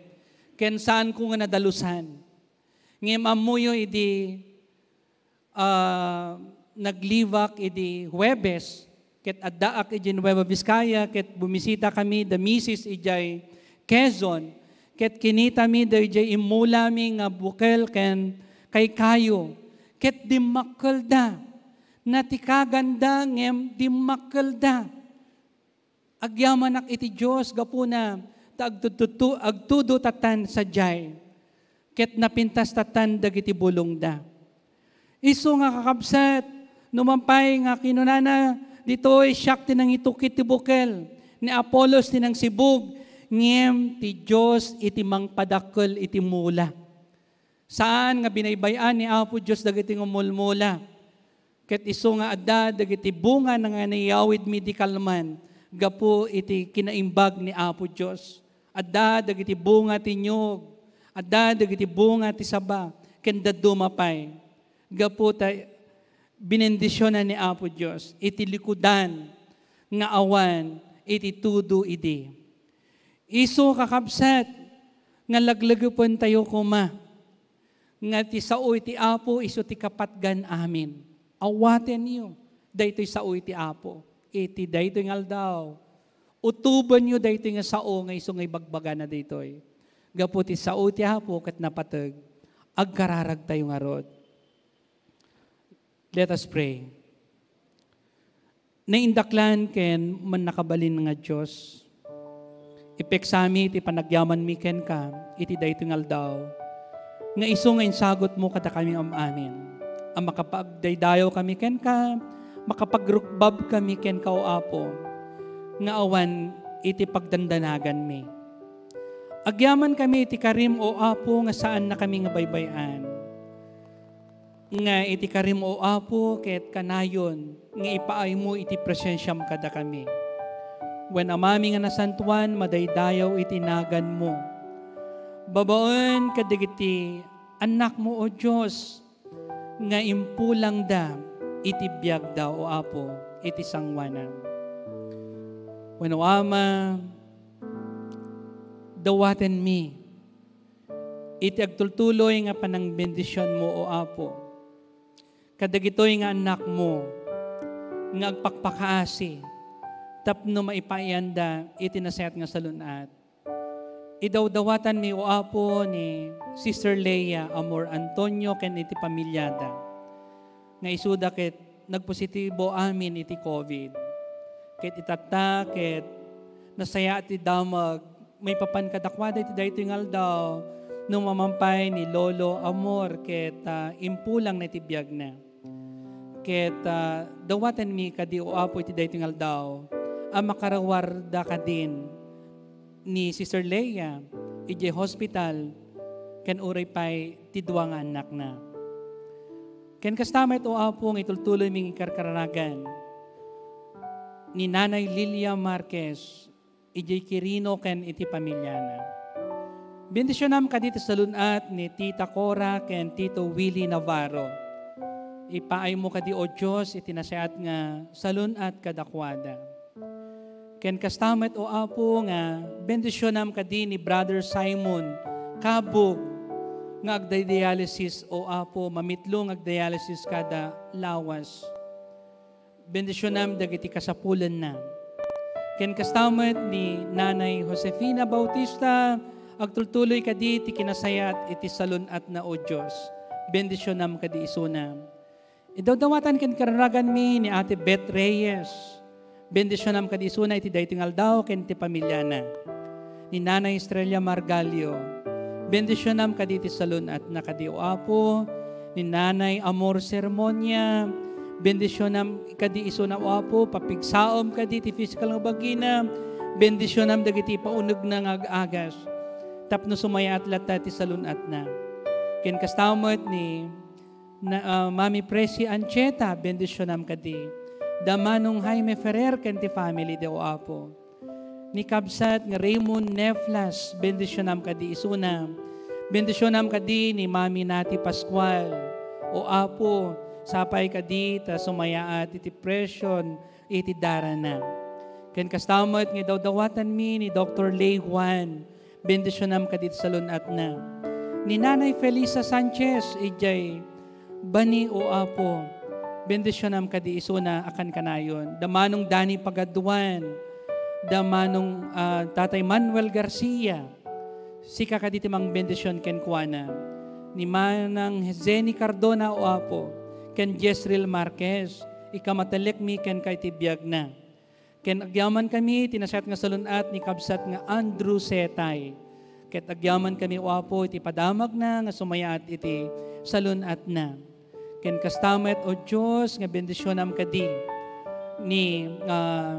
Ken saanko nga nadalusan. Ngem ammoyo idi, ah, naglibak idi Huwebes, ket addaak idiay Nueva Vizcaya, ket bumisita kami da misis idiay Quezon, ket kinitami daydiay immulami nga bukel ken kaykayo, ket dimmakkelda. Natikaganda ngem dimmakkelda. Agyamanak iti Dios gapuna ta agtudtudo, agtudo tattan sadiay, ket napintas tattan dagiti bulongda. Isu nga kakabsat, no mampay nga kinunana, "Ditoy siak ti nangitukit ti bukel, ni Apolos ti nangsibug, ngem ti Dios iti mangpadakkel iti mula." Saan nga binaybay-an ni Apo Dios dagiti nga mulmula. Ket isu nga adda dagiti bunga nga naiyawidmi idi kalman gapu iti kinaimbag ni Apo Dios. Adda dagiti bunga ti niyog, adda dagiti bunga ti saba, ken dadduma pay. Gapu ta binendisionan ni Apo Dios iti likudan nga awan iti tudo idi. Isu, kakabsat, nga laglagipen tayo koma nga ti sao iti Apo isu ti kapatgan amin. Awatenyo, daytoy sao iti Apo. Iti daytoy nga aldaw, utobenyo daytoy nga sao nga isu nga ibagbagana daytoy. Gapu ti sao iti Apo ket napateg, agkararagtayo ngarud. Let us pray. Naindaklan ken mannakabalin nga Dios, ipeksami ti panagyamanmi kenka iti daytoy nga aldaw, nga isu nga insagutmo kadakami am-amin, a makapagdaydayaw kami kenka, makapagrukbab kami kenka, O Apo, nga awan iti pagdandanaganmi. Agyaman kami iti karim, O Apo, nga saanna kami nga baybay-an. Nga iti karim, O Apo, ket kanayon nga ipaaymo iti presensiam kadakami. Wen Amami nga Nasantoan, madaydayaw iti naganmo. Babaen kadagiti annakmo, O Dios, nga impulangda iti biagda, O Apo, iti sangoanan. Wenno, Ama, dawatenmi iti agtultuloy nga panangbendisionmo, O Apo, kadagitoy nga annakmo nga agpakpakaasi tapno maipaayanda iti nasayaat nga salun-at. Idawdawatanmi, O Apo, ni Sister Leia Amor Antonio ken iti pamiliada, nga isuda ket nagpositibo amin iti covid. Ket itatta ket nasayaat ti damag maipapan kadakuada iti daytoy nga aldaw, no maman pay ni Lolo Amor ket, ah, impulangna iti biagna. Ket, ah, dawatenmi kadi, O Apo, iti daytoy nga aldaw a makarawarda kadin ni Sister Leia idiay hospital ken uray pay ti dua nga annakna. Ken kasta met, O Apo, nga itultuloymi nga ikarkararagan ni Nanay Lilia Marquez idiay Quirino ken iti pamiliana. Bendisionam kadi ti salun-at ni Tita Cora ken Tito Willie Navarro. Ipaaymo kadi, O Dios, iti nasayaat nga salun-at kadakuada. Ken kasta met, O Apo, nga bendisionam kadi ni Brother Simon Kabug nga agdialysis, O Apo, mamitlo nga agdialysis kada lawas. Bendisionam dagiti kasapulenna. Ken kasta met ni Nanay Josefina Bautista, agtultuloy kadi ti kinasayaat iti salun-atna, O Dios. Bendisionam kadi isuna. Idawdawatan ken kararaganmi ni Ate Beth Reyes. Bendisionam kadi isuna iti daytoy nga aldaw ken ti pamiliana. Ni Nanay Estrella Margalio. Bendisionam kadi iti salun-atna kadi, O Apo. Ni Nanay Amor Sermonia. Bendisionam kadi isuna, O Apo. Papigsaom kadi iti physical nga bagina. Bendisionam dagiti paunegna nga ag-agas. Tapno sumayaat latta ti salun-atna. Ken kasta met ni na, ah, Mami Presi Ancheta, bendisionam kadi. Da Manong Jaime Ferrer ken ti family da, O Apo. Ni kabsat nga Raymond Neflas, bendisionam kadi isuna. Bendisionam kadi ni Mami Nati Pascual. O Apo, sapay kadi ta sumayaat iti presion iti darana. Ken kasta met nga idawdawatanmi ni Doktor Lay Juan, bendisionam kadi iti salun-atna. Ni Nanay Felisa Sanchez, idiay bani, O Apo, bendisionam kadi isuna a kankanayon. Da Manong Dani Pagaduan, da Manong, ah, Tatay Manuel Garcia, sika kadi ti mangbendision kenkuana. Ni Manang Jenny Cardona, O Apo, ken Jezreel Marquez, ikamatellekmi kenka iti biagna. Ken agyamankami iti nasayaat nga salun-at ni kabsat nga Andrew Setay. Ket agyamankami, O Apo, iti padamagna nga sumayaat iti salun-atna. Ken kasta met, O Dios, nga bendisionam kadi ni, ah,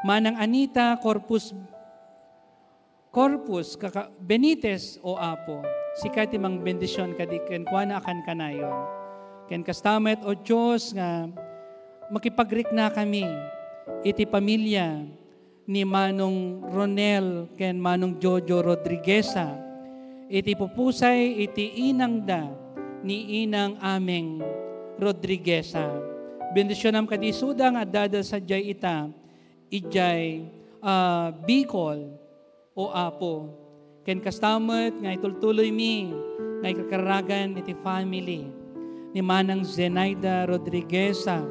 Manang Anita Corpus Corpus, kaka-, Benitez, O Apo, sika ti mangbendision kadi kenkuana a kankanayon. Ken kasta met, O Dios, nga makipagriknakami iti pamilya ni Manong Ronel ken Manong Jojo Rodrigueza, iti pupusay iti inangda ni Inang Ameng Rodrigueza. Bendisionam kadi isuda nga addada sadiay ita, idiay, ah, Bicol. O Apo, ken kasta met nga itultuloymi nga ikarkaragan iti family ni Manang Zenaida Rodrigueza,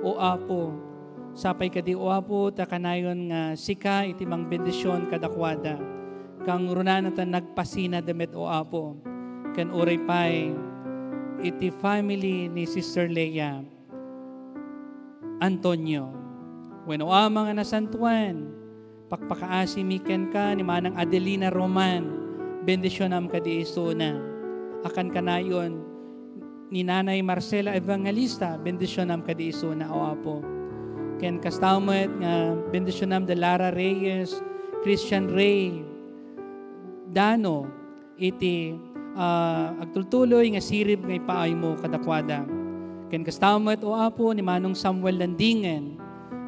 O Apo. Sapay kadi, O Apo, ta kanayon nga sika iti mangbendision kadakuada. Kangrunana ta nagpasinada met, O Apo, ken uray pay iti family ni Sister Leia. Antonio. Wenno, Ama nga nasantuan, pakpakaasimi kenka ni Manang Adelina Roman, bendisionam kadi isuna. A kankanayon ni Nanay Marcela Evangelista, bendisionam kadi isuna, O Apo. Ken kasta met nga bendisionam da Lara Reyes, Christian Rey, Dano, iti, ah, agtultuloy nga sirib nga ipaaymo kadakuada. Ken kasta met, O Apo, ni Manong Samuel Landingen,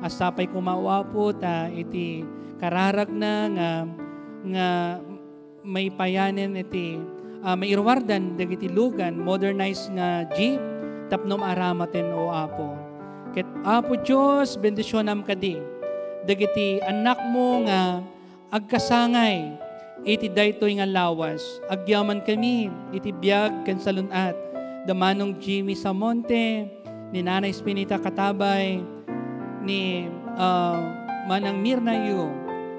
a sapay koma, O Apo, ta iti kararagna nga, nga maipayanen iti, ah, mairuardan dagiti lugan, modernized nga jeep, tapno maaramaten, O Apo. Ket, Apo Dios, bendisionam kadi dagiti annakmo nga agkasangay iti daytoy nga lawas. Agyamankami iti biag ken salun-at da Manong Jimmy Samonte, ni Nanay Spinita Katabay, ni, ah, Manang Mirna Yu,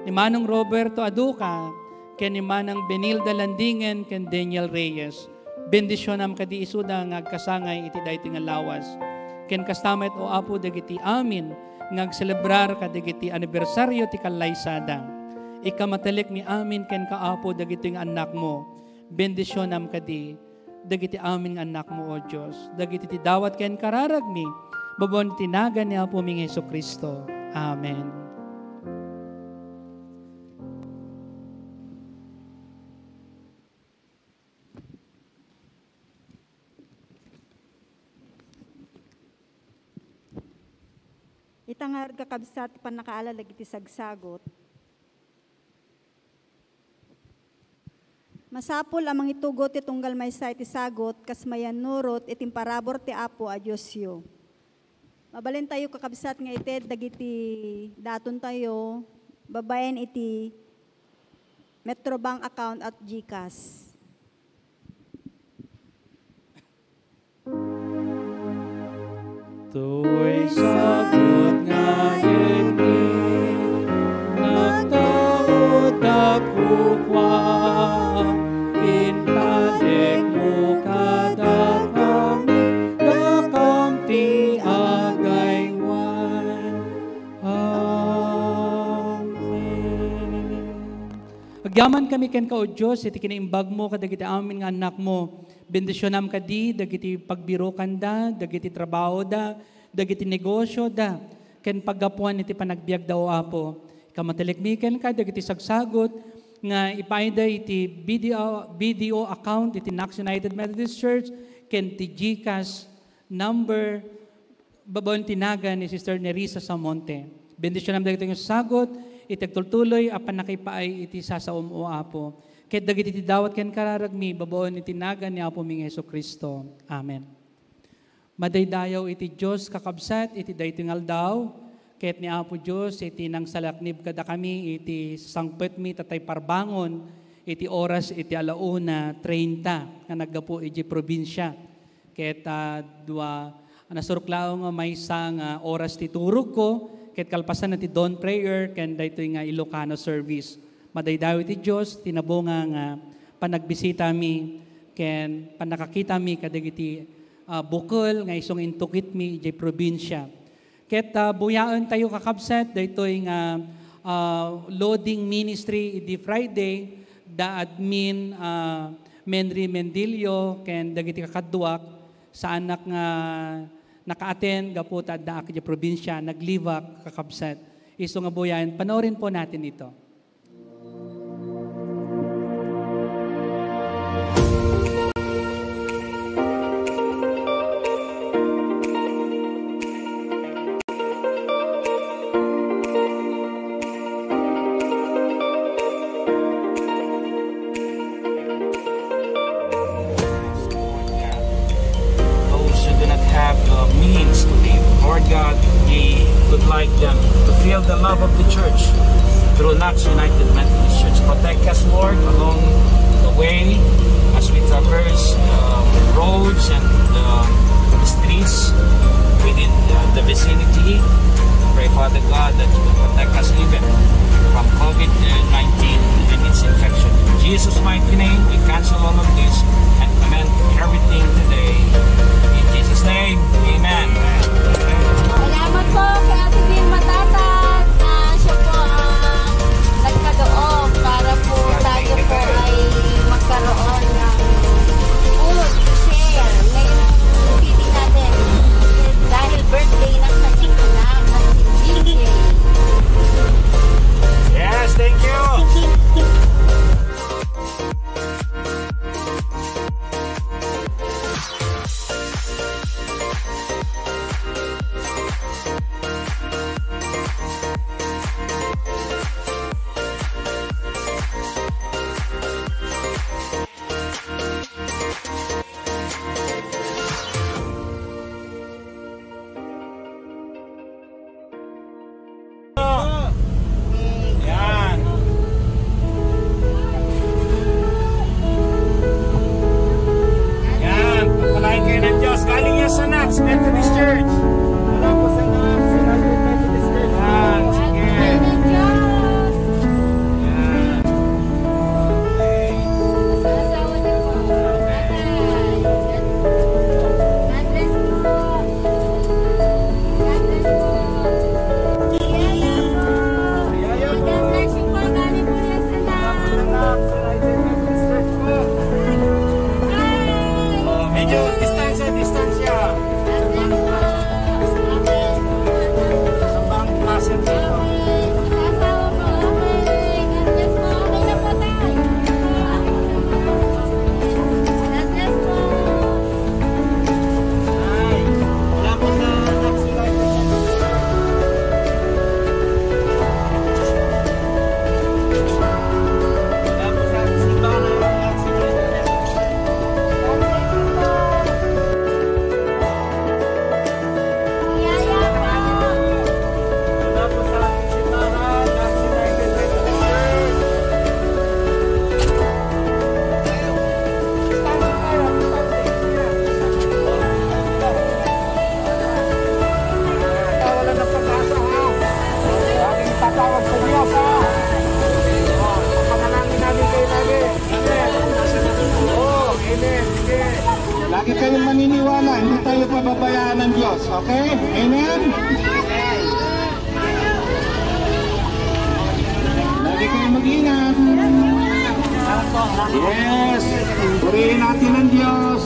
ni Manong Roberto Aduca, ken ni Manang Benilda Landingen ken Daniel Reyes. Bendisionam kadi isuda nga agkasangay iti daytoy nga lawas. Ken kasta met, O Apo, dagiti amin nga agselebrar kadagiti anibersario ti kallaysada. Ikamatellekmi amin kenka, Apo, dagitoy nga annakmo. Bendisionam kadi dagiti amin nga annakmo, O Dios. Dagiti ti dawat ken kararagmi, babaen iti nagan ni Apomi nga Jesu-Cristo. Amen. Ita nga kakabsat, pannakaala dagiti sagsagot. Masapul a mangitugot ti tunggal maysa iti sagot kas mayannurot iti imparabur ti Apo a Diosyo. Mabalintayo, kakabsat, nga ited dagiti datontayo babaen iti Metrobank account at GCash. Toy sabut nga yegni. Agyaman kami kenka, O Dios, iti kinaimbagmo kadagiti amin nga annakmo. Bendisionam kadi dagiti pagbirokanda, dagiti trabahoda, dagiti negosioda, ken paggapuan iti panagbiagda, O Apo. Kamatelekmi kenka dagiti sagsagut nga ipaayda iti B D O, B D O account iti Knox United Methodist Church ken ti GCash number babaen ti nagan ni Sister Nerissa Samonte. Bendisionam dagitoy nga sagsagut iti agtultuloy a pannakaipaay iti sasaom, O Apo, ket dagiti ti dawat ken kararagmi babaen iti nagan ni Apomi nga Jesu-Cristo. Amen. Madaydayaw iti Dios, kakabsat, iti daytoy nga aldaw, ket ni Apo Dios iti nangsalaknib kadakami iti sangpetmi tatay parbangon iti oras iti ala una treinta nga naggapu iti probinsia. Ket, ah, dua, nasurok laeng nga maysa nga oras ti turogko, ket kalpasan ti dawn prayer ken daytoy nga Ilocano service. Madaydayaw iti Dios ti nabunga nga panagbisitami ken pannakakitami kadagiti, ah, bukel nga isu nga intukitmi idiay probinsia. Ket, ah, buyaentayo, kakabsat, daytoy nga, ah, loading ministry idi Friday, da admin, ah, Menry Mendilio ken dagiti kakaduak, saanak nga naka-attend gapu ta addaak idiay probinsia, nag-leave-ak, kakabsat. Isu nga buyaen, panoorin po natin ito. Those who do not have the means to live, Lord God, we would like them to feel the love of the church through Knox United Methodist Church. Protect us, Lord, along the way as we traverse, um, roads and, um, the streets within, uh, the vicinity. Pray, Father God, that you will protect us even from COVID nineteen and its infection. In Jesus' mighty name, we cancel all of this and command everything today. In Jesus' name, amen. Salamat po kay Ate Vilma Tatag na siya po ang nagkaloob para po tayo po ay magkaroon ng food to share ngayong P D natin. Dahil birthday ng kanyang anak na si G J. Yes, thank you. Yan. Yan. Pagpalain kayo ng Diyos. Galing yan sa Knox Methodist Church. Wala po sa Knox United Methodist Church. Yan. Sige. Yan. Okay. Oh, medyo distansya, distansya. Isang bang pasensya po. Wala na pag-asa, ha? Laging tatawag sa Diyos, ha? Panalangin namin kayo lagi. Amen. Oh, amen. Sige. Lagi kayong maniniwala, hindi tayo pababayaan ng Diyos, okay? Amen? Lagi kayong mag-ingat. Yes! Purihin natin ang Diyos!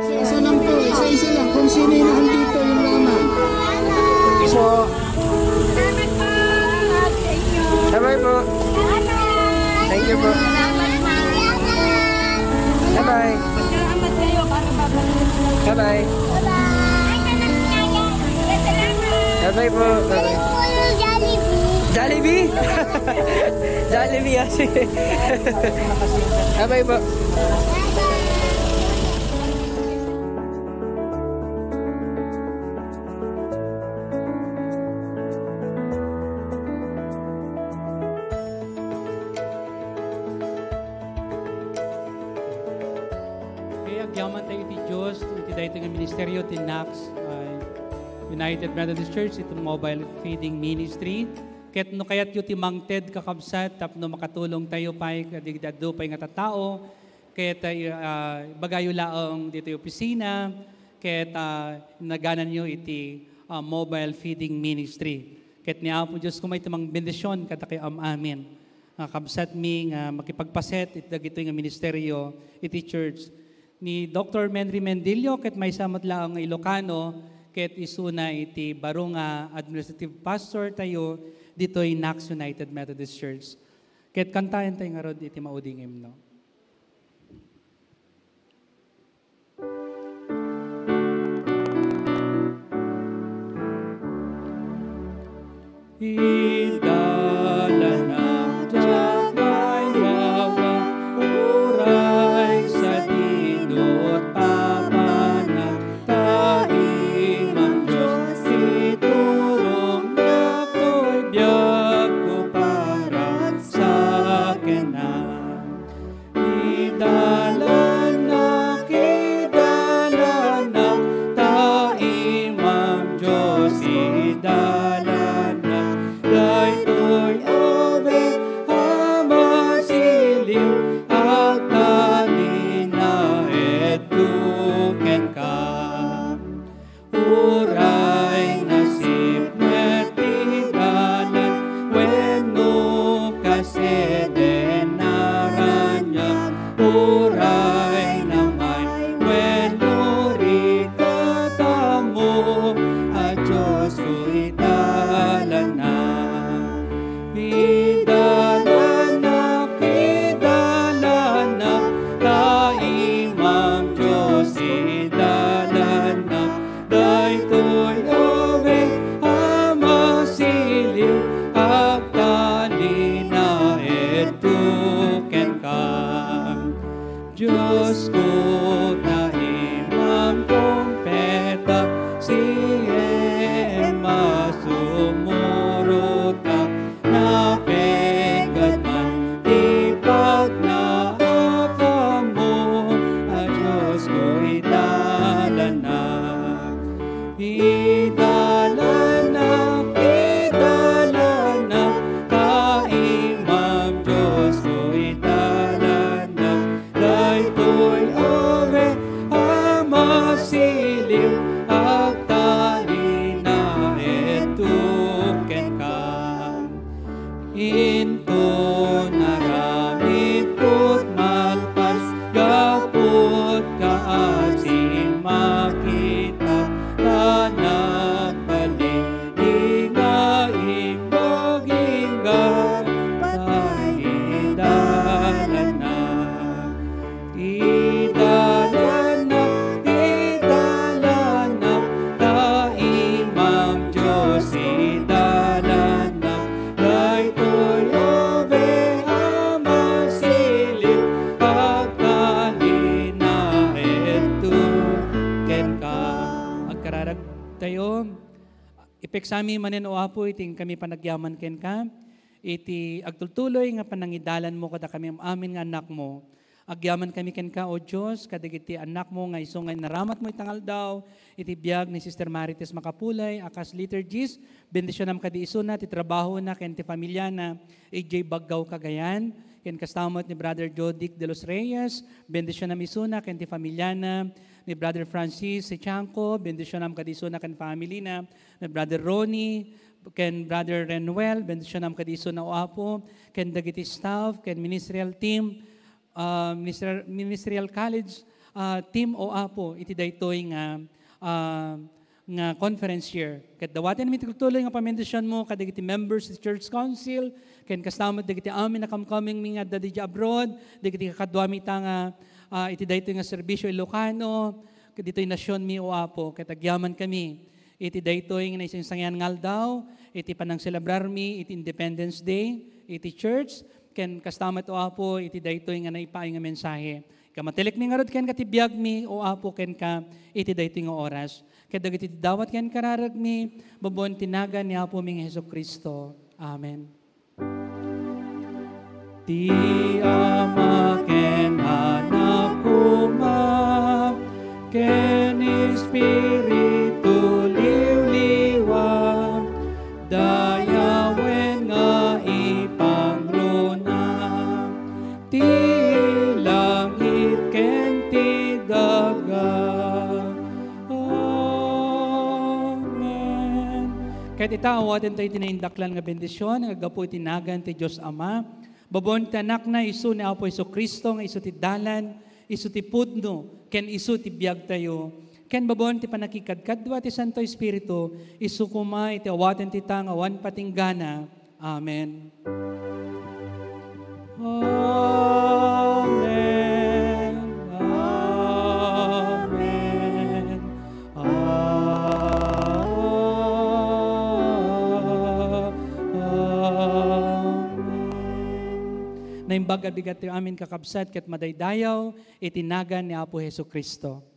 Isa-isa lang po, isa-isa lang. Kung sino yung nandito, yun lamang. Bye-bye po. Thank you po. Bye-bye. Bye-bye. Bye-bye po. Bye-bye. Jollibee? Jollibee, ah, sige. Bye-bye po. Kaya agyaman tayo iti Diyos, iti daytoy nga ministeryo, ti Nax, ah, United Methodist Church, iti mobile feeding ministry. Ket no kayatyo ti mangted, kakabsat, tapno makatulong tayo pay, kadagiti adu pay nga tattao, ket, ah, ibagayo laeng ditoy opisina, ket, ah, nagananyo iti, ah, mobile feeding ministry. Ket ni Apo Dios koma iti mangbendision kadakayo am-amin. Nga kabsatmi nga makipagpaset iti dagitoy nga ministeryo iti church. Ni Doktor Menry Mendillo ket maysa met laeng nga Ilocano, ket isuna iti baro nga administrative pastor tayo ditoy Nax United Methodist Church. Ket kantaen tayo ngarud iti maudi nga himno. Idalanak diak nga wawa, uray sadino ti papanak, ta Imam Dios, iturongnak toy biagko para sa kennak. Idalanak, idalanak, ta Imam Dios, idalanak, daytoy a beg a masiliw, agtalinaedto kenka. Uray nasipnget ti dalan wenno kasedenaranian, uray namay wenno rikata mo, a Dios, idalannak. Idalanak, idalanak, ta Imam Dios, idalanak, daytoy a beg a masiliw, agtalinaedto kenka. Diosko, ta Imam trumpetak, siem a sumurotak, napeggad man ti pagnaakam mo, a Diosko, idalanak. Idalanak, idalanak, ta Imam Diosko, idalanak, daytoy a beg a masiliw, agtalinaedto kenka. Inton aramidko malpas, gapu ta asin makita, ta nagbalin nga imbag, inggan pay idalanak. Idalanak, idalanak, ta Imam Dios, idalanak, daytoy a beg a masiliw, agtalinaedto kenka. Agkararag tayo. Ipeksami manen, O Apo, iti inkami panagyaman kenka, iti agtultuloy nga panangidalanmo kadakami amin nga annakmo. Agyamankami kenka, O Dios, kadagiti annakmo nga isu nga inaramatmo ita nga aldaw, iti biag ni Sister Marites Makapulay a kas liturgist, bendisionam kadi isuna ti trabahona ken ti familiana idiay Baggao, Cagayan, ken kasta met ni Brother Jodic de los Reyes, bendisionam isuna ken ti familiana, ni Brother Francis Sichanco, bendisionam kadi isuna ken familina, ni Brother Ronnie, ken Brother Renuel, bendisionam kadi isuna, O Apo, ken dagiti staff, ken ministerial team, ah, minister-, ministerial college, ah, team, O Apo, iti daytoy nga, ah, nga conference year. Ket dawatenmi ti tuloy nga pamendisionmo kadagiti members ti Church Council, ken kasta met dagiti amin a kamkamengmi nga adda idiay abroad, dagiti kakaduami ita nga, ah, iti daytoy nga serbisio Ilocano, ket ditoy nasionmi, O Apo, ket agyamankami iti daytoy nga naisingsangian nga aldaw, iti panangselebrarmi iti Independence Day, iti church, ken kasta met, O Apo, iti daytoy nga naipaay nga mensahe. Kamatelekmi ngarud kenka ti biagmi, O Apo, kenka iti daytoy nga oras. Ket dagiti dawat ken kararagmi, babaen ti nagan ni Apomi nga Jesu-Cristo. Amen. Ti Ama ken Anak koma, ken Espiritu Liwliwa, dayawen nga ipangruna ti langit ken ti daga. Amen. Ket ita, awaten tayo ti naindaklan nga bendision nga aggapu iti nagan ti Dios Ama, babaen ti Anakna, isu ni Apo Jesu-Cristo, nga isu ti dalan, isu ti pudno, ken isu ti biagtayo. Ken babaen ti pannakikadkadua ti Santo Espiritu, isu koma iti awaten ti ta nga awan patinggana. Amen. Amen. Amen. Ah, ah, amen. Naimbag a bigat ti amin, kakabsat, ket madaydayaw iti nagan ni Apo Jesu-Cristo.